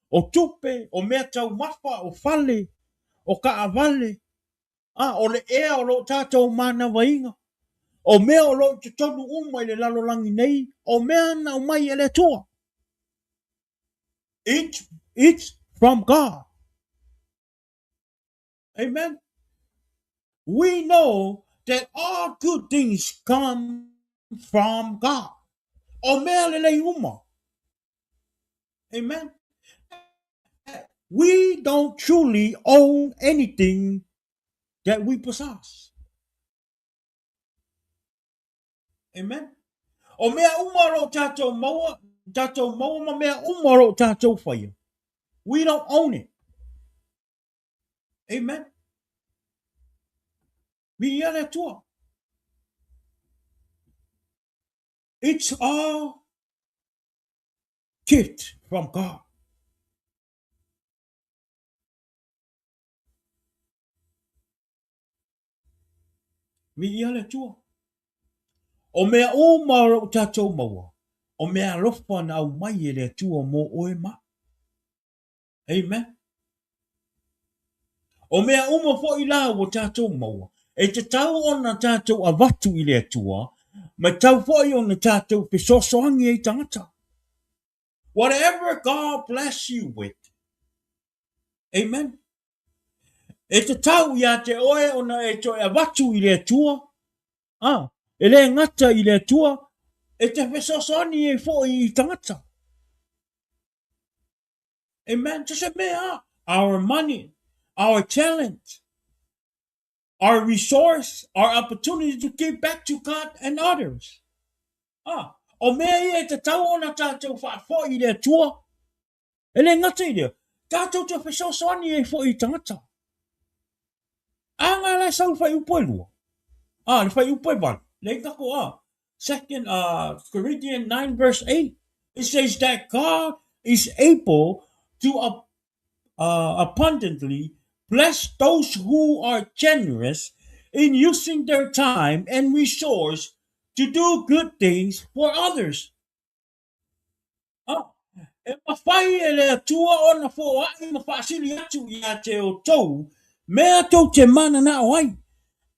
o tupe, o mea taumafa, o fale, o kaavale, ah, o le ea o lo o tātou manavaina, o mea o lo o i totonu uma i le lalolagi nei, o mea na aumai e le Atua. It's from God. Amen. We know that all good things come from God. O mea lelei uma. Amen. We don't truly own anything that we possess. Amen. O mea uma o lo o tātou maua, tātou maua ma mea uma o lo o tātou faia. We don't own it. Amen. Viia le Atua. It's all gift from God. Viia le Atua. O mea uma o lou tatou maua, o mea alofa na aumai e le Atua mo oe ma. Amen. O mea uma foi la ua tatou maua, e tatau ona tatou avatu i le Atua, ma tau foi ona tatou fesoasoani ai tagata. Whatever God bless you with. Amen. E tatau ia te oe ona e toe avatu i le Atua, a, e le gata i le Atua, e te fesoasoani ai foi i tagata. Amen. So se mea, our money, our talent, our resource, our opportunity to give back to God and others. Ah, o mea ia e tatau ona tātou whaafoi i le Atua, E le gata i lea, tātou te fesoasoani ai foi i tangata. A ngā la sau whai upo e lua. A, le whai upo e valu. Le kako a. Second Corinthians 9 verse 8. It says that God is able to abundantly bless those who are generous in using their time and resource to do good things for others. A, e mawhai e le Atua ona foai ma whaasili atu ia te outou mea tou te mananao ai,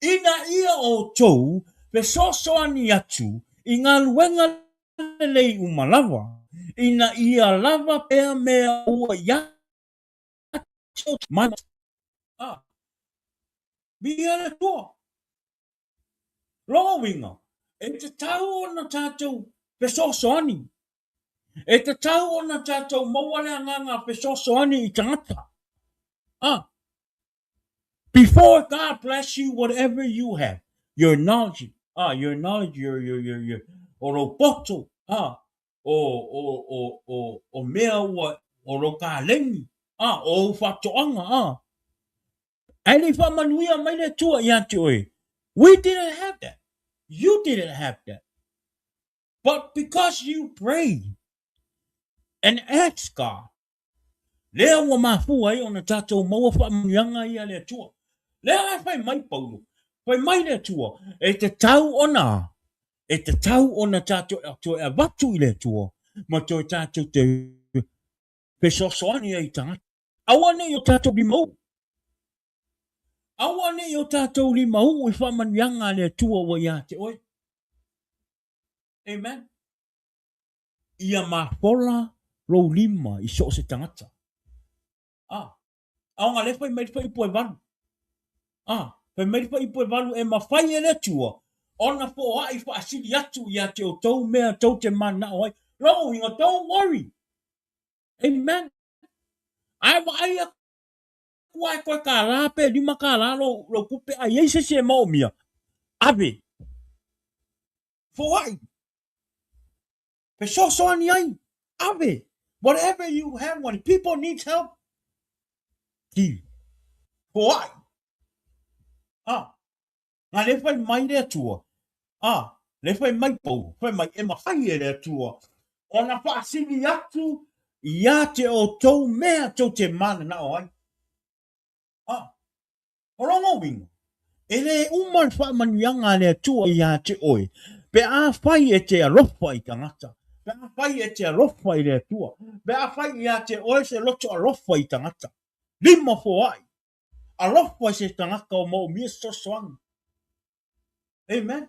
ina ia outou fesoasoani atu i galuega lelei uma lava, ina ia lava pea mea ua ia te outou. A, viia le Atua. Lona uiga, e tatau ona tatou fesoasoani. E tatau ona tatou maua le agaga fesoasoani i tagata. Ah. Before God bless you whatever you have, your knowledge, ah, your knowledge, your, your, your, your, o lou poto, ah, o, o, o, o, o mea ua, o lou kaleni, ah, o ou faatoaga, ah, Ae le i faamanuia mai le Atua ia te oe. We didn't have that. You didn't have that. But because you prayed and asked God, lea ua mafua ai ona tatou maua faamanuiaga ia le Atua. Lea la fai mai Paulo, fai mai le Atua, e tatau ona, e tatau ona tatou toe avatu i le Atua, ma toe tatou te fesoasoani ai i tagata. Aua ne i o tatou lima uu. Aua ne i o tatou lima uu i faamanuiaga a le Atua ua ia te oe. Amen. Ia mafola lou lima i so o se tagata. Ah, aoga le fai mai le faiupu e valu. Ah, fai mai le faiupu e valu e mafai e le Atua ona foai faasili atu ia te outou mea tou te mananao ai. Lona uiga, don't worry. Amen. Ae vaai aku a e koe kālā pe $5 lou, lou tupe a i ai se isi e maomia, ave. Foai. Fesoasoani ai. Ave. Whatever you have, when people need help, give. Foai. Ah. Nga le whai mai le Atua, a, le whai mai pou, whai mai e mawhai e le Atua, ona whaasili atu ia te outou mea tou te mananao ai. A, o lona uiga, e le uma le faamanuiaga a le Atua ia te oe, pe afai e te alofa i tagata, pe afai e te alofa i le Atua, pe afai ia te oe se loto alofa i tagata. Lima foai. Alofa i se tagata o maomia fesoasoani. Amen.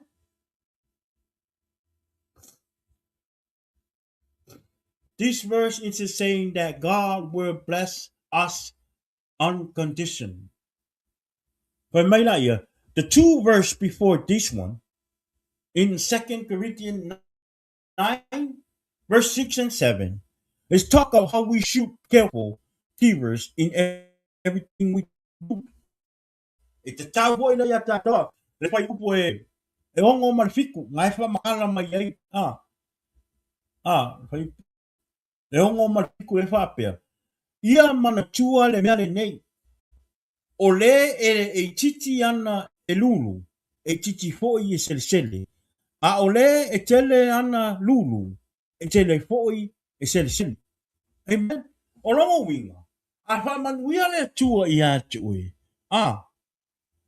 This verse is saying that God will bless us unconditionally. Fai mai la ia, the two verse before this one, in 2 Corinthians 9, verse 6 and 7, is talk of how we should careful givers in everything we do. E te tau hoi nei a tātou, le whai upu e, e ongo ma le fiku, ngā e whamakala mai ai, a, a, whai, e ongo ma le fiku e whapea. Ia manatua le mea lenei, o le e, e itiiti ana e lulu, e itiiti foi e selesele, a o lē e tele ana lulu, e tele foi e selesele. Amen. O lona uiga, a faamanuia le Atua iā te oe, a,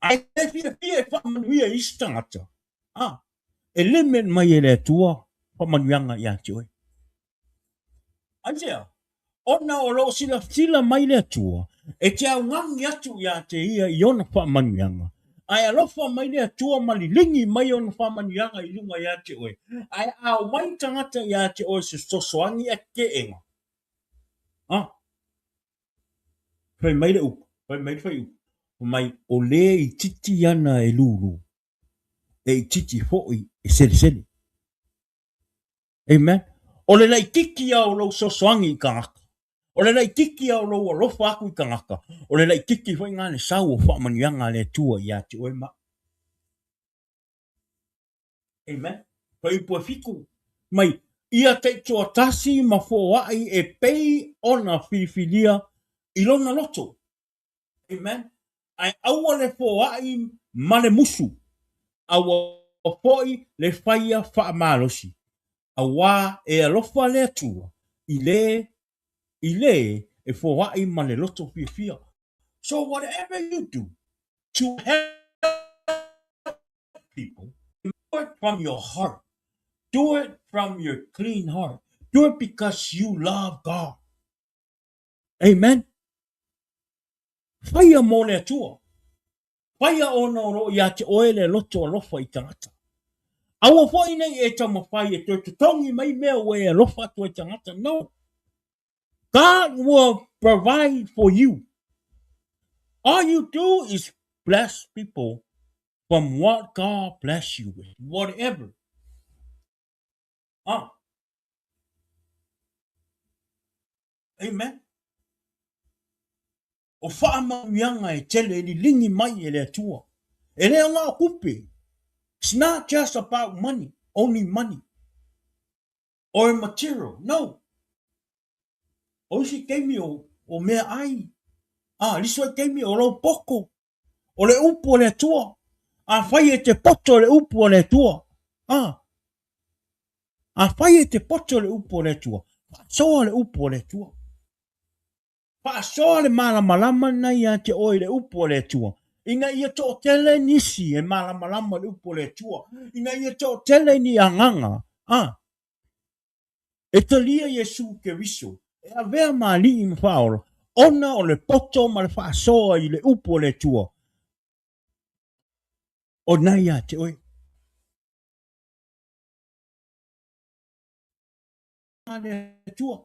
a e fiafia e faamanuia i isi tagata, a, e limit mai e le Atua faamanuiaga iā te oe. Aisea? Ona o lo o silasila mai le Atua e te augani atu iā te Ia i Ona faamanuiaga, ae alofa mai le Atua ma liligi mai Ona faamanuiaga i luga iā te oe, ae a omai tagata iā te oe se fesoasoani a kekeʻega. A! Fai mai le upu, fai mai le fuaiupu, fai mai, o lē itiiti ana e lūlū, e itiiti foi e selesele. Amen. O le laititi ia o lou sosoagi i tagata. O le laititi ia o lou alofa aku i tagata. O le laititi foi nga le sau o faamanuiaga a le Atua ia te oe ma. Amen. Fuaiupu e 7 mai ia taitoatasi ma foai e pei ona filifilia i lona loto. Amen. Ae aua le foai ma le musu, aua foi le faia faamalosi, auā e alofa le Atua i le i le e foai ma le loto fiafia. So whatever you do to help people, do it from your heart. Do it from your clean heart. Do it because you love God. Amen. Whaia mō le Atua. Whaia ona o lo o ia te oe le loto alofa i tagata. Aua foi nei e taumawhai e toe totongi mai mea ua e alofa atu ai tagata. No. God will provide for you. All you do is bless people from what God bless you with. Whatever. Ah. Amen. O faamanuiaga e tele e liligi mai e le Atua. E le o na o kupe. It's not just about money, only money. Or material. No. O isi taimi o, o mea ai. Ah, liso ai taimi o lau poto. O le upu o le Atua. Afai e te poto le upu o le Atua. Ah. Afai e te poto le upu o le Atua. Faasoa le upu o le Atua. Faasoa le malamalama lena ia te oe i le upu o le Atua. Ina ia toatele nisi e malamalama i le upu o le Atua. Ina ia toatele ni agaga. Ah. E talia Iesu Keriso, e avea ma alii ma faaola, ona o le poto ma le faasoa i le upu o le Atua, o na ia te oe. Le Atua.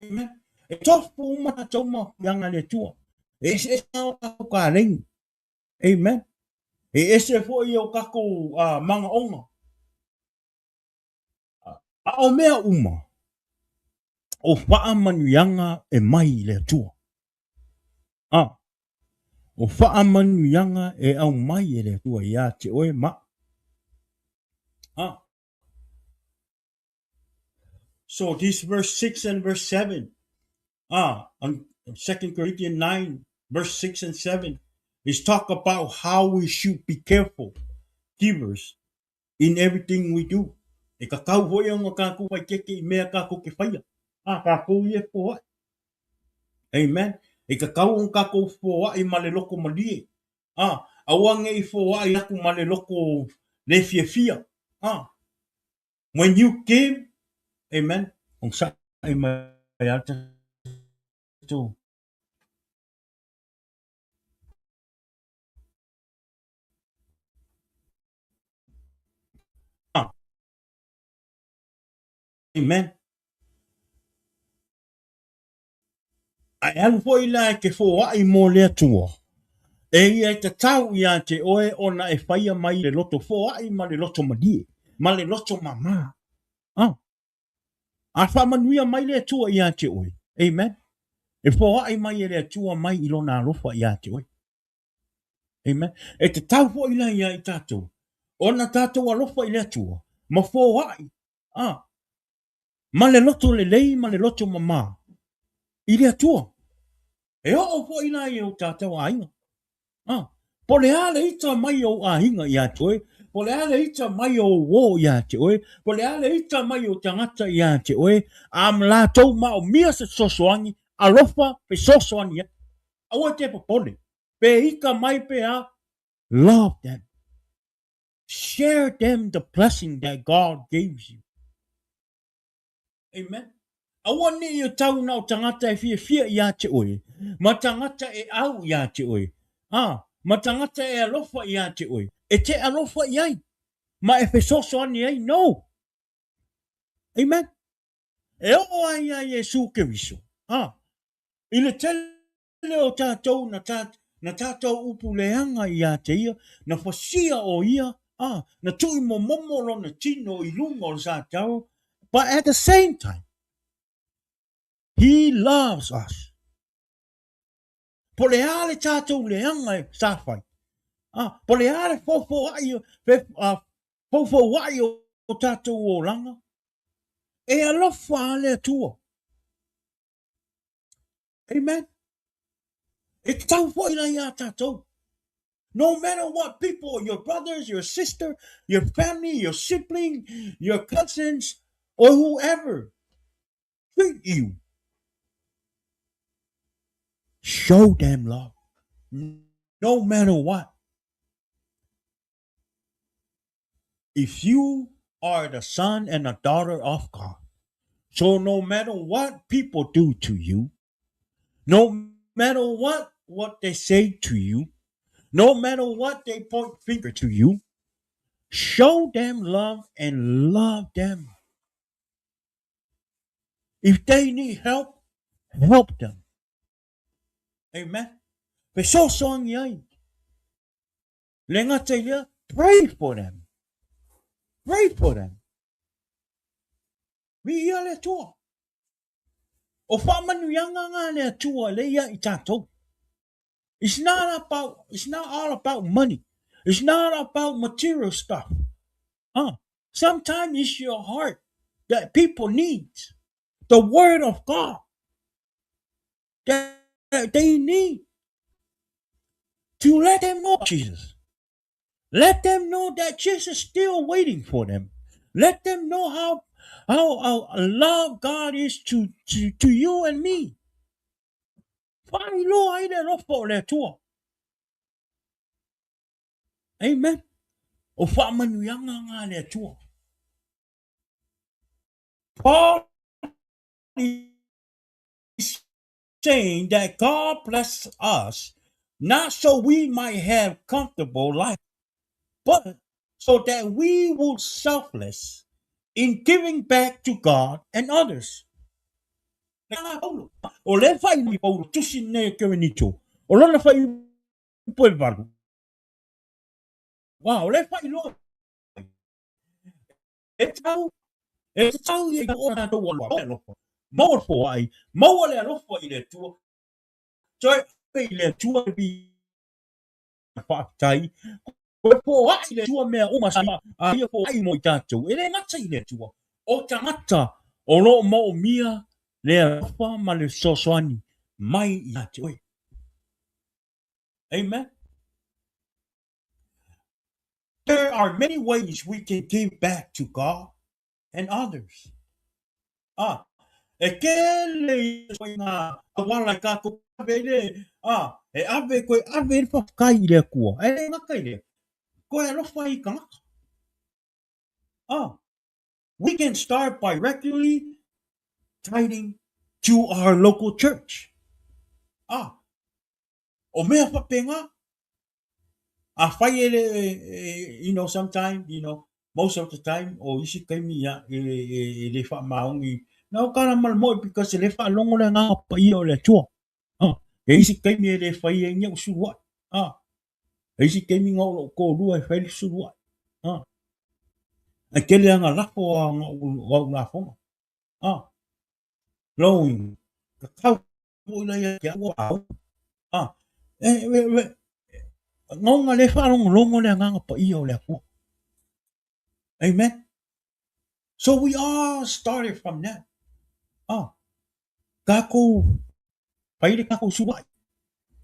Amen. E tofu uma tatou ma ianga le Atua. E ese ese o tatou kaleni. Amen. E ese foi o kakou manaoga. A o mea uma, o faamanuiaga e mai i le Atua. A, o faamanuiaga e aumai e le Atua iā te oe ma. A. So this verse 6 and verse 7, on 2 Corinthians 9, verse 6 and 7, is talk about how we should be careful givers in everything we do. E kakau hoi au nga kākou whai keke i mea kākou ke whaia. A, kākou i e poai. Amen. E kakau o kākou foai ma le loko malie. A, aua nge i foai aku ma le loko le fiafia. A, when you give, amen, ong sa ai mai ata tu. Ah. Amen. Ae alu foi la e ke foai mo le Atua. E ia e tatau iā te oe ona e whaia mai le loto foai ma le loto malie, ma le loto mamā. Ah. A faamanuia mai le Atua iā te oe. Amen. E foai mai e le Atua mai i lona alofa iā te oe. Amen. E tatau foi la iā i tatou, ona tatou alofa i le Atua, ma foai, ah, ma le loto lelei ma le loto mamā i le Atua. E oo foi la i o tatou aiga. Ah, po o le a le ita mai o ou aiga ia te oe, po o le a le ita mai o ou uō ia te oe, po o le a le ita mai o tagata ia te oe, a ma latou maomia se fesoasoani, alofa fesoasoani ai. Aua e te popole, pe ita mai pe a, love them. Share them the blessing that God gives you. Amen. Aua ne i o tau na o tagata e fiafia iā te oe, ma tagata e au iā te oe, ā, ma tagata e alofa iā te oe, e te alofa i ai, ma e fesoasoani ai, no. Amen. E oo ai iā Iesū Keriso, ā, i le tele o tātou na, tā, na tātou upu leaga iā te ia, na fasia o ia, ā, na tui momomo lona tino i lunga o le sataro, but at the same time, he loves us. Po le a le tātou leaga e sa whai. Ā, po le a le fōfōaʻi, fe, uh, foufouaʻi o tātou olaga, e alofa a le Atua. Amen. E tatau foi la iā tātou. No matter what people, your brothers, your sister, your family, your sibling, your cousins, or whoever treat you, show them love. No matter what. If you are the son and the daughter of God, so no matter what people do to you, no matter what what they say to you, no matter what they point finger to you, show them love and love them. If they need help, help them. Amen. Fesoasoani ai. Le gata i lea, pray for them. Pray for them. Viia le Atua. O faamanuiaga ngā le Atua le ia i tātou. It's not about, it's not all about money. It's not about material stuff. Huh? Sometimes it's your heart that people need. The word of God that they need to let them know Jesus. Let them know that Jesus is still waiting for them. Let them know how how, how love God is to, to, to you and me. Faailoa ai le alofa o le Atua. Amen. O faamanuiaga ngā le Atua. Paul is saying that God bless us not so we might have comfortable life, but so that we will selfless in giving back to God and others. O le whai mai Paulo tusi nei e Korinito. O lona whai upo e valu. Wa, o le whai loa. E tau, e tau i o tātou alofa. Maua le foai, maua le alofa i le Atua. Toe i le Atua i faafetai. Koe foai i le Atua mea uma sa a ia foai mo i tātou. E le gata i le Atua. O tagata o lo o moomia le alofa ma le fesoasoani mai ia te oe. Amen. There are many ways we can give back to God and others. Ah, e kele i ngā awala i kākou ave le, ah, e ave koe ave le whawhakai i le akua. E le ngaka i le, koe alofa i kanaka. Ah, we can start by regularly tithing to our local church. Ah, o mea whapenga, A whai e le, you know, sometime, you know, most of the time, o isi taimi ia, e, e, e le whaamaongi, na o kāna malamoe, because e le whaalongo le ngā pa ia o le atua. Ah, e isi taimi e le whai e nia usuluai. Ah, e isi taimi ngā o kōrua e whai le suluai. Ah, e tele anga lafo a ngā o lafonga. Ah, lowing, ka kau o ila ia kia ua au. Ah, e, e, e, ngaunga le whaalongolongo le anganga pa ia o le Atua. Amen. So we all started from that. Ah, kākou, whaire kākou suai.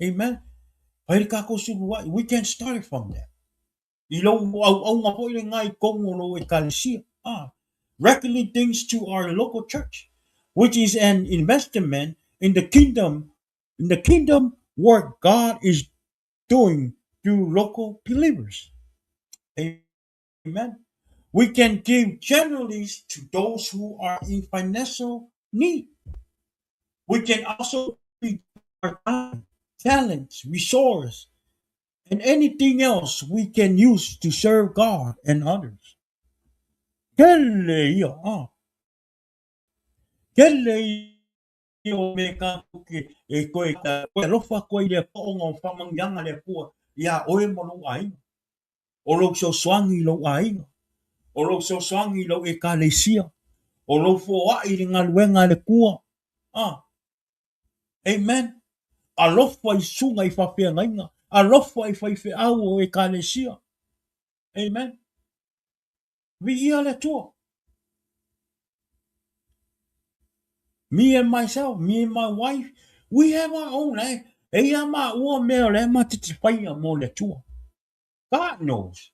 Amen. Fai le kākou sulua'i. We can start it from there. I lou auaunga foi lena i totonu o lou ekalesia. Ah, regularly things to our local church, which is an investment in the kingdom, in the kingdom work God is doing through local believers. Amen. We can give generally to those who are in financial need. We can also be our time, talents, resource, and anything else we can use to serve God and others. Kele ia, ah. Kele ia o me kākou ke e koe ka koe alofa koe i le poʻonga o whamanuiaga le Atua iā oe ma lou ʻāina. O lou fesoasoani i lou ʻāina. O lou fesoasoani i lou ʻekalesia. O lou foaʻi i le galuega a le Akua. Ah. Amen. Alofa i susuga i faafeagaiga. Alofa i faifeau o ekalesia. Amen. Viia le Atua. Me and myself, me and my wife, we have our own. Eh? Eia maua mea o le ma te te whaia mō le Atua. God knows.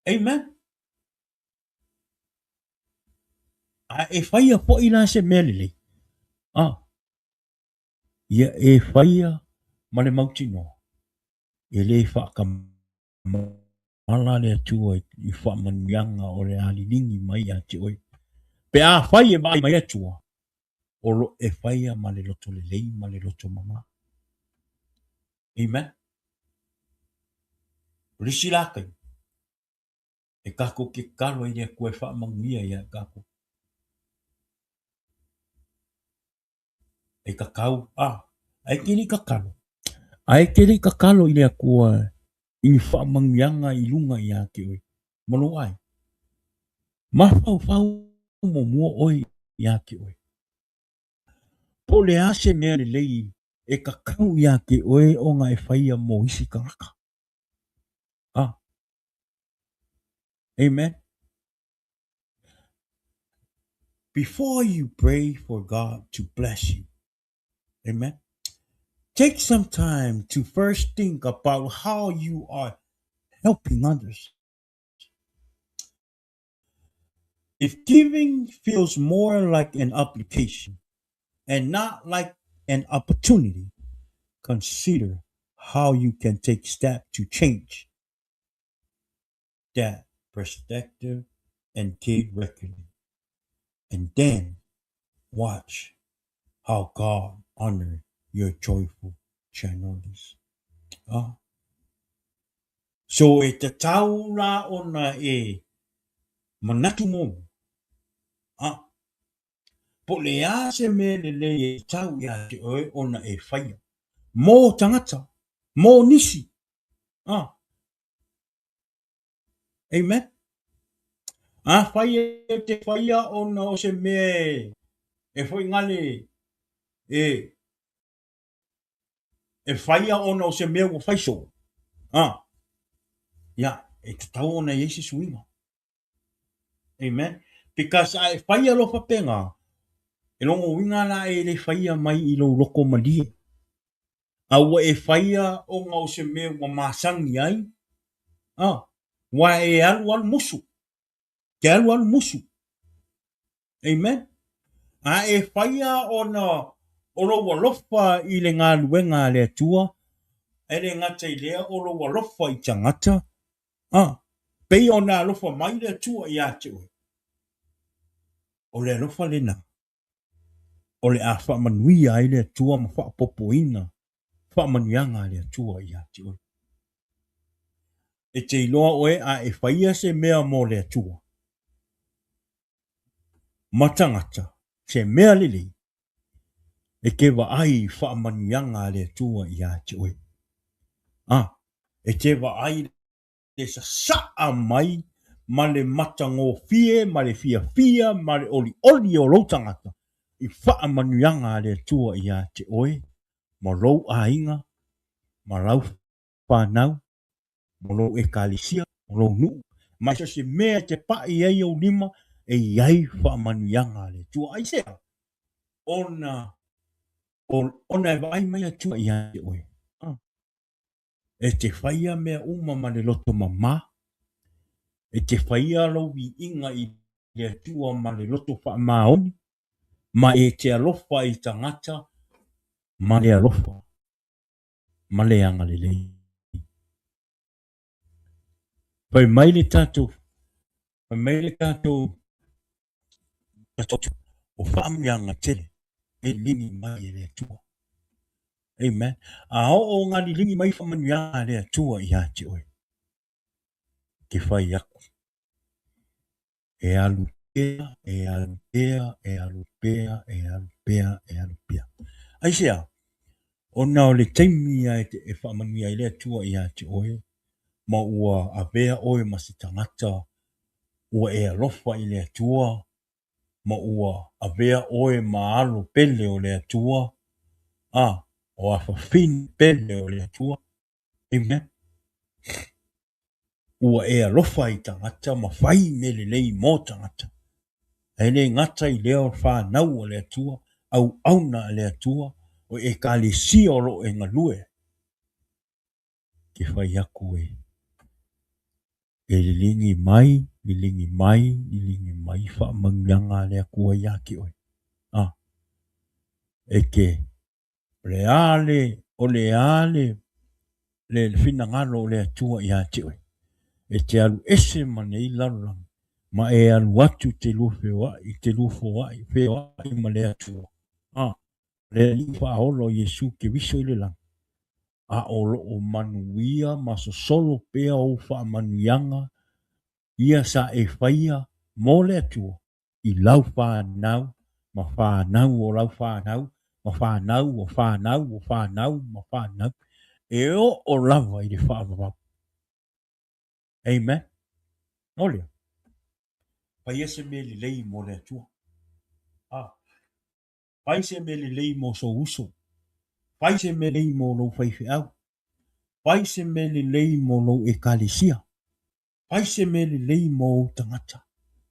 Amen. A e whaia foʻi la se mea lelei. Ah. Ia e whaia ma le mautinoa. E le whaakamala le Atua i whaamanuiaga o le aliligi mai ia te oe. Pe afai e vaai mai le Atua, o lo e whaia ma le loto lelei ma le loto mama. Amen. O le isi la taimi, e kākou ke kalo i le Atua e faamanuia iā kākou. E kakau, a, ai ke li kakalo. Ai ke li kakalo i le Atua i ni faamanuiaga i lunga iā te oe. Ma lou ai. Mafaufau muamua oe iā te oe. Po o le a se mea lelei e kakau iā te oe ona e whaia mō isi tagata. Ah. Amen. Before you pray for God to bless you, amen, take some time to first think about how you are helping others. If giving feels more like an obligation and not like an opportunity, consider how you can take steps to change that perspective and give regularly. And then watch how God honor your joyful generosity. Ah. So e tatau la ona e manatu muamua. Ah. Po o le a se mea lelei e tatau iā te oe ona e whaia. Mō tagata, mō nisi. Ah. Amen. Afai e te whaia ona o se mea e whaingale e e whaia ona o se mea ua whai so. Ah. Ia, e tatau ona i ai se suiga. Amen. Because a e whaia lo whapenga, e longo uiga la e le whaia mai i lou loko malie. A ua e whaia ona o se mea ua masani ai, ah, ua e alu alu musu. Ke alu alu musu. Amen. A e whaia ona o lou alofa i le galuega a le Atua, e le gata i lea o lou alofa i tagata, a, pei ona alofa mai le Atua iā te oe. O le alofa lena, o le a faamanuia ai le Atua ma faaopoopoina faamanuiaga a le Atua iā te oe. E te iloa oe a e whaia se mea mō le Atua, ma tagata, se mea lelei, e te vaai i faamanuiaga a le Atua iā te oe. A, e te vaai le sasaa mai ma le matagofie ma le fiafia ma le olioli o lou tagata i faamanuiaga a le Atua iā te oe ma lou aiga ma lau whanau, ma lou ekalesia, ma lou nuu, ma so o se mea e te paʻi ai ou lima e i ai faamanuiaga a le Atua. Aisea? Ona. Ona e vaai mai Atua ia te oe, e te faia mea uma ma le loto mamā, e te faia lou viiga i le Atua ma le loto faamaoni, ma e te alofa i tagata ma le alofa ma le agalelei. Fai mai le tatou, fai mai le tatou o faamanuiaga tele e liligi mai e le Atua. Amen. A oo nga liligi mai faamanuiaga a le Atua ia te oe, ke fai aku, e alu pea, e alu pea, e alu pea, e alu pea, e alu pea. Aisea? Ona o le taimi ia e faamanuia ai le Atua ia te oe, ma ua avea oe ma se tagata ua e alofa i le Atua, ma ua avea oe ma alo pele o le Atua, a, o afafine pele o le Atua. Amen. Ua e alofa i tagata ma fai mea lelei mo tagata. Ae le gata i lea o fanau a le Atua, auauna a le Atua, o ekalesia o lo o e galue. Ke fai aku e e liligi mai, liligi mai, liligi mai faamanuiaga a le Atua ia te oe. A, e te, o le a le, o le a le, le finagalo o le Atua ia te oe. E te alu ese ma nei lalolagi, ma e alu atu te lua feoai, te lua foai, feoai ma le Atua. A, le Alii Faaola o Iesu Keriso i le lagi, a o lo o manuia ma sosolo pea ou faamanuiaga ia sa e faia mo le Atua i lau fanau ma fanau o lau fanau ma fanau o fanau o fanau ma fanau e oo lava i le faavavau. Amen. O lea, faia se mea lelei mo le Atua. Ah. Fai se mea lelei mo sou uso. Fai se mea lelei mo lou faifeau. Fai se mea lelei mo lou ekalesia. Fai se mea lelei mo ou tagata,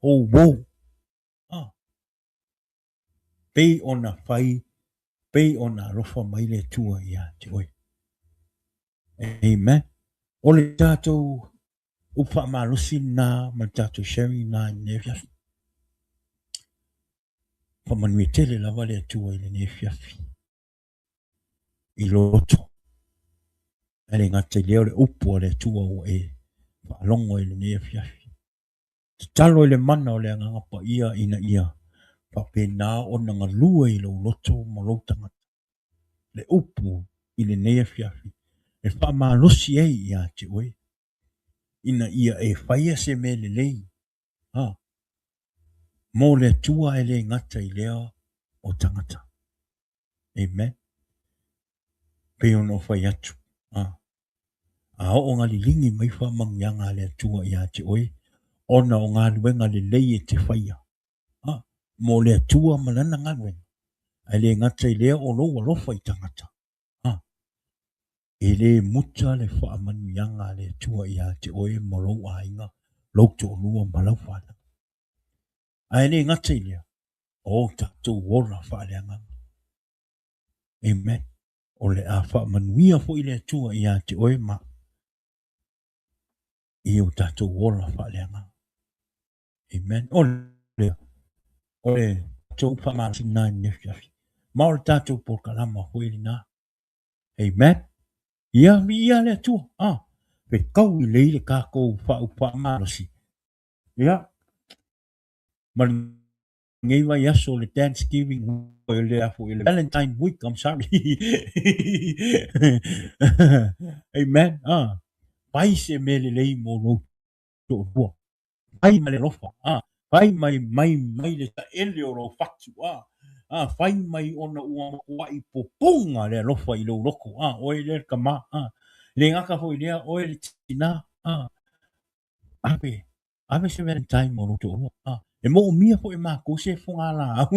ou uo. Ah. Pei ona fai, pei ona alofa mai le Atua ia te oe. Amen. O le tatou upu faamalosi lena ma le tatou sharing lena i lenei afiafi. Faamanuia tele lava le Atua i lenei afiafi i loto. Ae le gata i lea o le upu a le Atua ua e faalogo i lenei afiafi. Tatalo i le mana o le Agaga Paia ina ia faapena ona galue i lou loto ma lou tagata le upu i lenei afiafi e faamalosi ai ia te oe ina ia e faia se mea lelei ha, mo le Atua e le gata i lea o tagata. Amen. Pei ona ou fai atu, ha, a oo nga liligi mai faamanuiaga a le Atua ia te oe, ona o galuega lelei e te faia, ha, mo le Atua ma lana galuega, ae le gata i lea o lou alofa i tagata. Ha, e le muta le faamanuiaga a le Atua ia te oe ma lou aiga, lou toalua ma lau fanau. Ae le gata i lea, o tatou ola faaleagaga. Amen. O le a faamanuia foi le Atua ia te oe ma i o tatou ola faaleagaga. Amen. O le, o le tatou faamalosi lena i lenei afiafi. Ma o le tatou polokalama foi lena. Amen. Ia, viia le Atua. Ah, fetau lelei le tatou faamalosi. Ia, ma lenei vaiaso le Thanksgiving le a foi le Valentine week, I'm sorry. Amen. Ah, fai se mea lelei mo lou toalua. Fai ma le alofa, a, fai mai mai mai le taele o lou fatu, a, a, fai mai ona ua matuai pupuga le alofa i lou loto, a, oe lea le tama, a, le gata foi lea, oe le tina, a, ave, ave se Valentine mo lou toalua, a, e moomia foi e matou se fogalaau.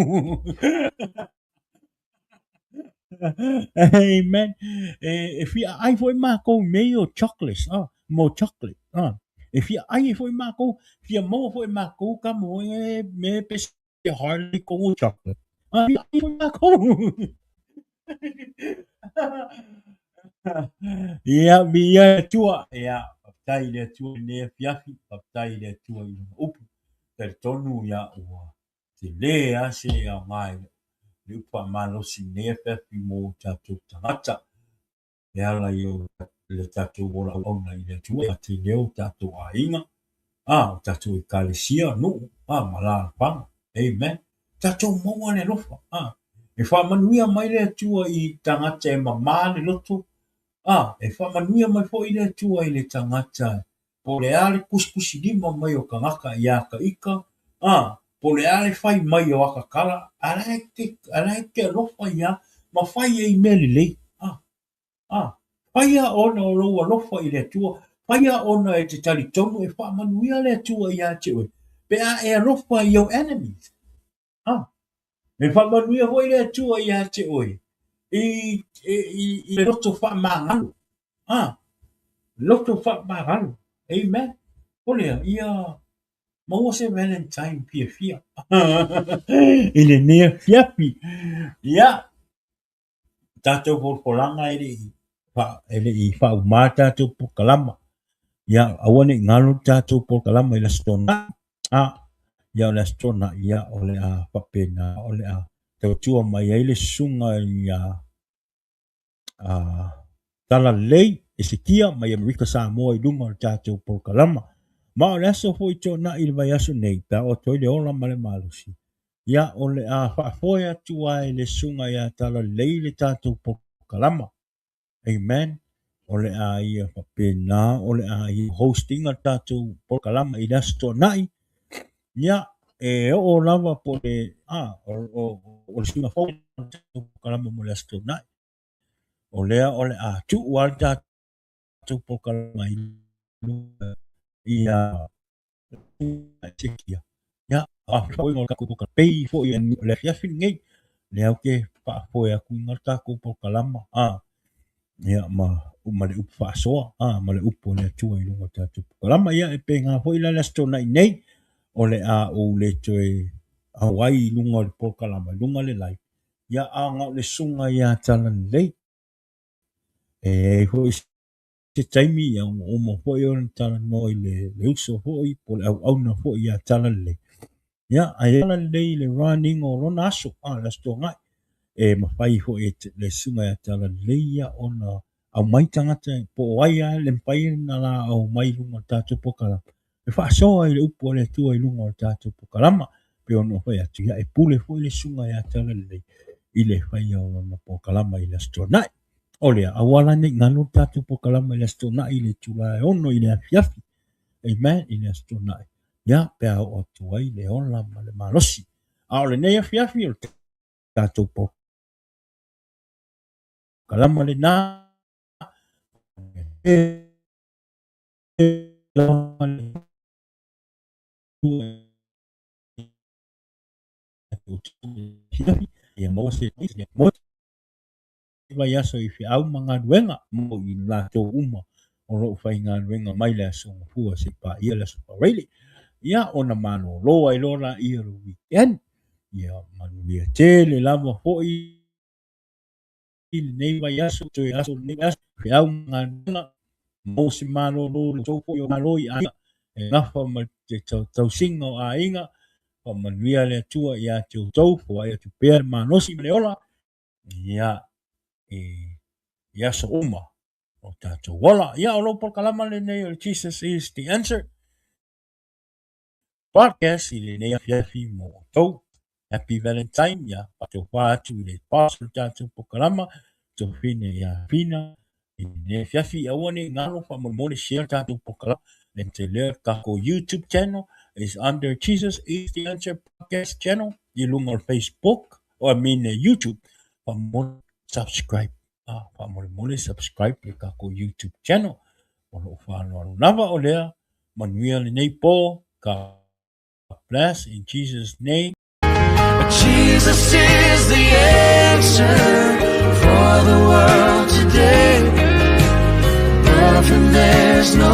Amen. E fia ai foi makou i mea ia o chocolates, ah, mo chocolate, ah. E fia ai ai foi makou, fia maua foi makou ka mo e me pe se Harley ko chocolate. Ah, fia ai foi makou. Ia, viia le Atua. Ia, faafetai i le Atua i lenei afiafi, faafetai i le Atua i lona upu. Talitonu ia ua tele lava se aoga i le upu faamalosi i lenei afiafi mo tatou tagata e ala i le tatou ola auauna i le Atua, e gata i lea o tatou aiga, o tatou ekalesia, nuu, ma alaalafaga. Amen. Tatou maua le alofa. E faamanuia mai le Atua i tagata e mamā le loto, e faamanuia mai foi le Atua i le tagata po o le a le tusitusilima mai o tagata iā ta ita, po o le a le fai mai o ata tala, a la e te alofa ia ma fai ai mea lelei. Faia ona o lou alofa i le Atua, faia ona e te talitonu e faamanuia le Atua ia te oe, pe a e alofa i ou enemies. E faamanuia foi le Atua ia te oe i le loto faamagalo. Loto faamagalo. Amen. O lea, ia maua se Valentine fiafia i lenei afiafi. Ia, tatou folafolaga e le i faauma tatou polokalama. Ia, aua ne i galo le tatou polokalama i le Aso Toonai. Ia, o le Aso Toonai, ia, o le a faapena, o le a tautua mai ai le susuga ia Talalelei Esekia mai Amerika Samoa i luga o le tatou polokalama. Ma o le aso foi Toonai i le vaiaso nei, pe a oo atu ai le ola ma le malosi, Ia, o le a faafoe atu lava e le Susuga ia Talalelei le tatou polokalama. Amen. O le a ia faapena, o le a ia host ina le tatou polokalama i le Aso Toonai. Ia, e oo lava po o le, o le suiga fou o le tatou polokalama mo le Aso Toonai. O lea o le a tuu lava le tatou polokalama i luga ia Esekia. Ia, faafoega o le tatou pei foi o le afiafi lenei. Lea ou te faafoe atu i le tatou polokalama, ia, ma le upu faasoa, ma le upu a le Atua i luga o le tatou polokalama. Ia, e pena foi la le Aso Toonai nei, o le a ou le toe auai i luga o le polokalama, i luga o le live, ia, a na o le susuga ia Talalelei. E i ai foi se taimi ia ua uma foi ona talanoa i le uso foi po o le auauna foi ia Talalelei. Ia, ae Talalelei i le running o lona aso, le Aso Toonai. E mafai foi e le susuga ia Talalelei ia ona aumai tagata po o ai lava le mafai ona la aumai i luga o le tatou polokalama e faasoa i le upu a le Atua i luga o le tatou polokalama. Pei ona ou fai atu, ia e pule foi le susuga ia Talalelei i le faia o lona polokalama i le Aso Toonai. O lea, aua la ne i galo le tatou polokalama i le Aso Toonai i le itula e 6 i le afiafi. Amen, i le Aso Toonai. Ia, pe a oo atu ai le ola ma le malosi. A o lenei afiafi, o le tatou polokalama lena. Ia maua se vaiaso i feau ma galuega mo i latou uma o lo o faigaluega mai le Aso Gafua seia paia le Aso Faraile. Ia, ona malolo ai loa laia o le weekend. Ia, manuia tele lava foi lenei vaiaso, toe aso lenei vaiaso, feau ma galuega, mo se malolo le tou foi o malo i aiga, e gafa ma le tausiga o aiga, faamanuia le Atua ia te outou, foai atu pea le malosi ma le ola, ia, i aso uma o tatou ola. Ia, o lou polokalama lenei o le Jesus is the Answer podcast i lenei afiafi mo outou. Happy Valentine, ia, faatofa atu i le boss o le tatou polokalama, Tofine ia Fina, i lenei afiafi. Aua ne i galo faamolemole share le tatou polokalama. Le te lea tatou YouTube channel is under Jesus is the Answer podcast channel i luga o le Facebook, or I mean YouTube. Faamolemole subscribe. Faamolemole subscribe le tatou YouTube channel. O lou faaaloalo lava o lea. Manuia lenei po. God bless in Jesus name. Jesus is the answer for the world today. Above him there's no